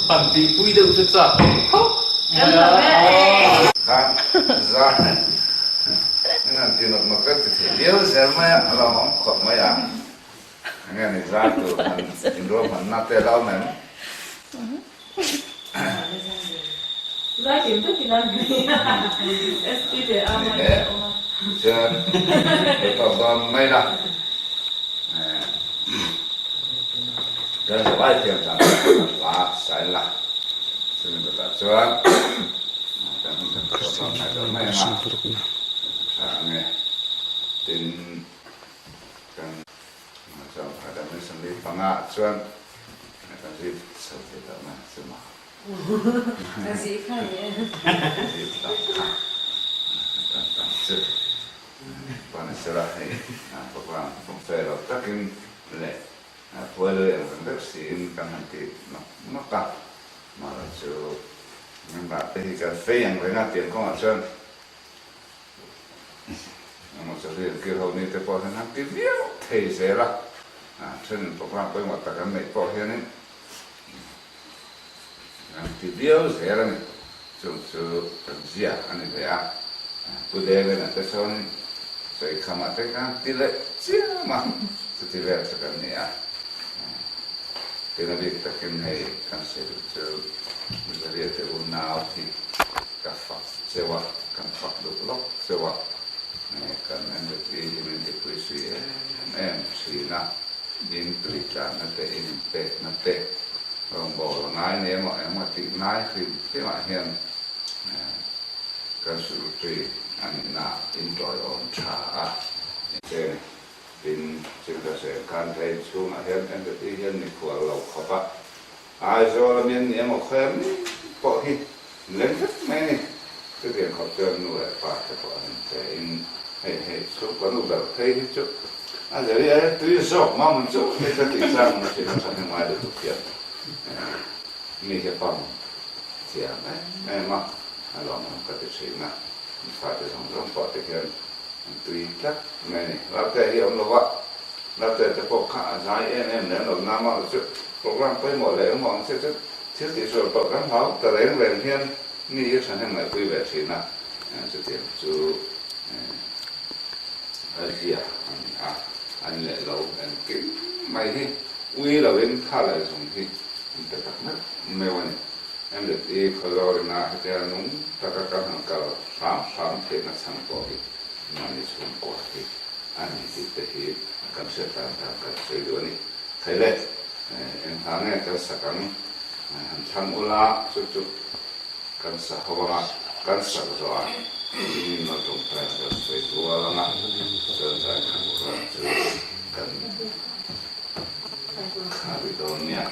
Speaker 10: Han tihpui deuh chu chak awm khawp mai a.
Speaker 9: Khan zan in han ti nawk nawk reng ti thei viau zel mai a, a lo awm khawp mai a. Enge ni zan tur han inruahmanna te a lo awm em? Ni e, chuan ka tawp dawn mai la. Kan zavai thiam dan kan hla sain la, chumi kawtah chuan kan hun kan tawp dawn mai dawn mai ang a, tha ang e. Tin, kan chuan pakhat ah min 45 ah chuan kan zui chho thei tawh mai ang chu maw. Zui tawh kha tan tan chu. Panisera hei program fumfe lo takin leh phuailui ang reng deuh siin kan han ti nawk nawk a, mahla chu member te hi kan fei ang reng a tiang kawngah chuan engemaw chawhli an kil ho ni te pawh hian han ti viau thei zel a, thenin program pawimawh tak an neih pawh hianin An ti viau zel a ni. Chung chu kan zia a ni ve a. Pu Devena te sawn sawikhama te khan ti leh chiam a, chuti vel chu kan ni a. Tina bik takin hei kan sawi duh chu Mizaria te unau hi ka fak cheu a, kan fak duh lawk cheu a. Kan NZP hi min tipui sui em em thin a, in tui tlanna te, in inpekna te, Rawngbâwl a ngai ni emaw engemaw tih ngai hrim hrimah hian kan secretary a nihna inṭawiawm ṭha a. Che tin Chilkasel khan ka inchhungah hian MZP hian mikhual lo khawp a, Aizawl a mian ni emaw khawi a mi pawh hi leng vek mai a ni. Chutiang khawp chuan nu leh pa te pawh an inche in hei hei chhungkaw nu ber phei hi chu a zeri a tui zawk mam chu hei ka tih chang na thin a tha hnem ngai lutuk hian mi hi a pam thiam em em a, a lawmawm ka ti thin a, mi fate zawng zawng pawh te hian an tui tlat mai a ni. Laltea hi a awm lo va, Laltea te pawh kha a zai em em lem lo na mah chu program pawimawh leh engmaw ang che chu thil tihsual pawh kan hlau ta reng reng hian mi hi thahnem ngaihpui ve thin a, chutiang chu a zia a ni a, an leh lo engkim mai hi ui loin kha leh zung hi an pe tak meuh meuh a ni. MZE khawzawrina hetia nung taka kan han kal hram hram theihna chhan pawh hi mahni chhungkua hi a ni tih te hi kan hriat dan dan kan sawi duh a ni. Thei le, eng hla nge kan sak ang? Han thlang ula, chu chu kan sa ho anga kan sak zawh a, min lo tawngtai kan sawi rual anga, chuan zai khat chuan chu kan kha rih dawn nia.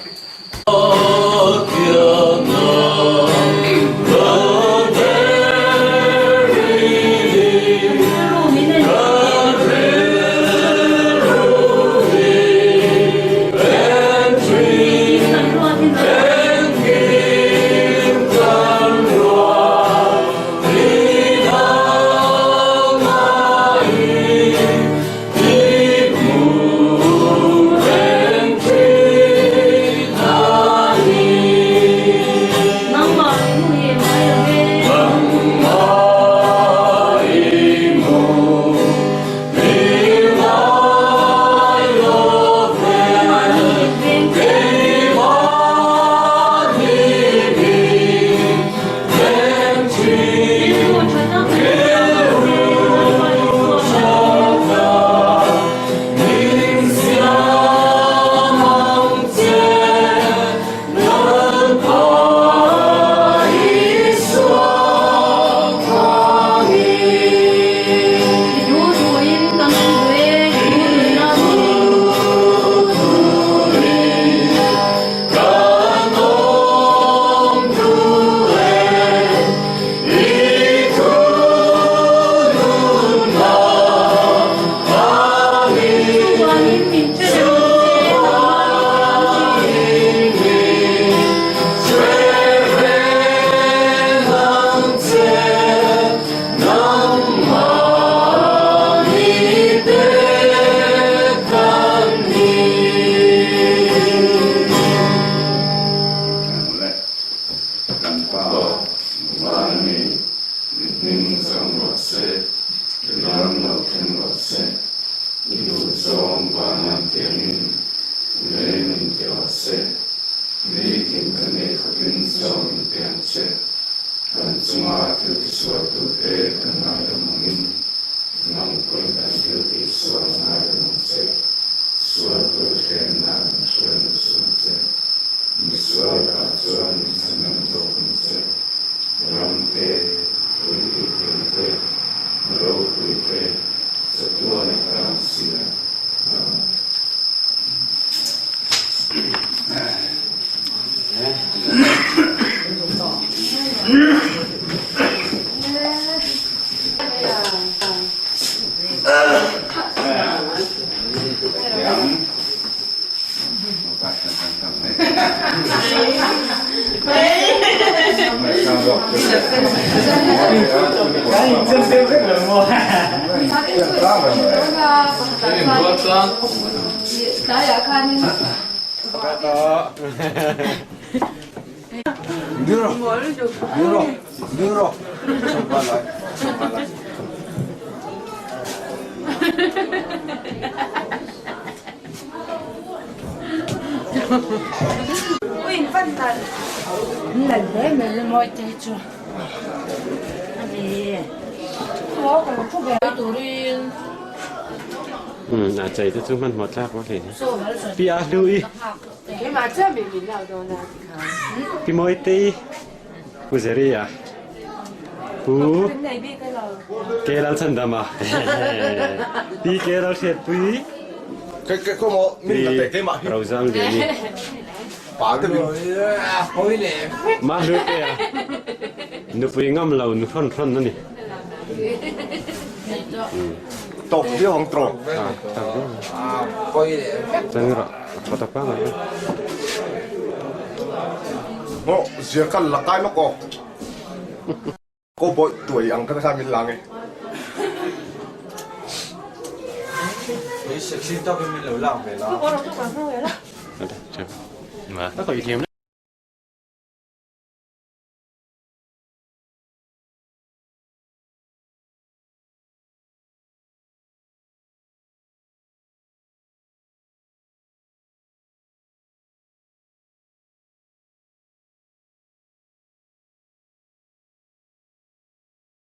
Speaker 9: Kan Pa, van a mi, i hming chang rawh se, i ram lo thleng rawh se, i duhzawng vana tiangin lei min ti rawh se, nitin kan ei khawpin chaw min pe ang che, kan chunga thil tisualtute kan ngaidam angin nang pawhin kan thil tihsual ngaidam ang che, sual tur hrenna min hruai lo suh ang che. Misual ah chuan min chhanam zawk ang che. Ram te, pui tih te, ropui te, chatuan atan si a. Amen.
Speaker 13: A chei te chu hmanhmawh tlak vak hle Pi a hlu i Pi Mawi te i Pu Zeri a Pu Ke Lalchhandama Pi Ke Lalhriatpui Pi Rozangliani Mahlu te a. Nupui ngam lo nu hrawn hrawn a ni.
Speaker 8: Tawk viau ang tawk.
Speaker 13: Tak viau. Chang rawh a ta pang ang.
Speaker 8: Maw zir kan la kai lawk aw. Cowboy tuai ang kha khan min lang e.
Speaker 1: Sexy tawkin min lo lang ve la.
Speaker 13: A kawih thiam.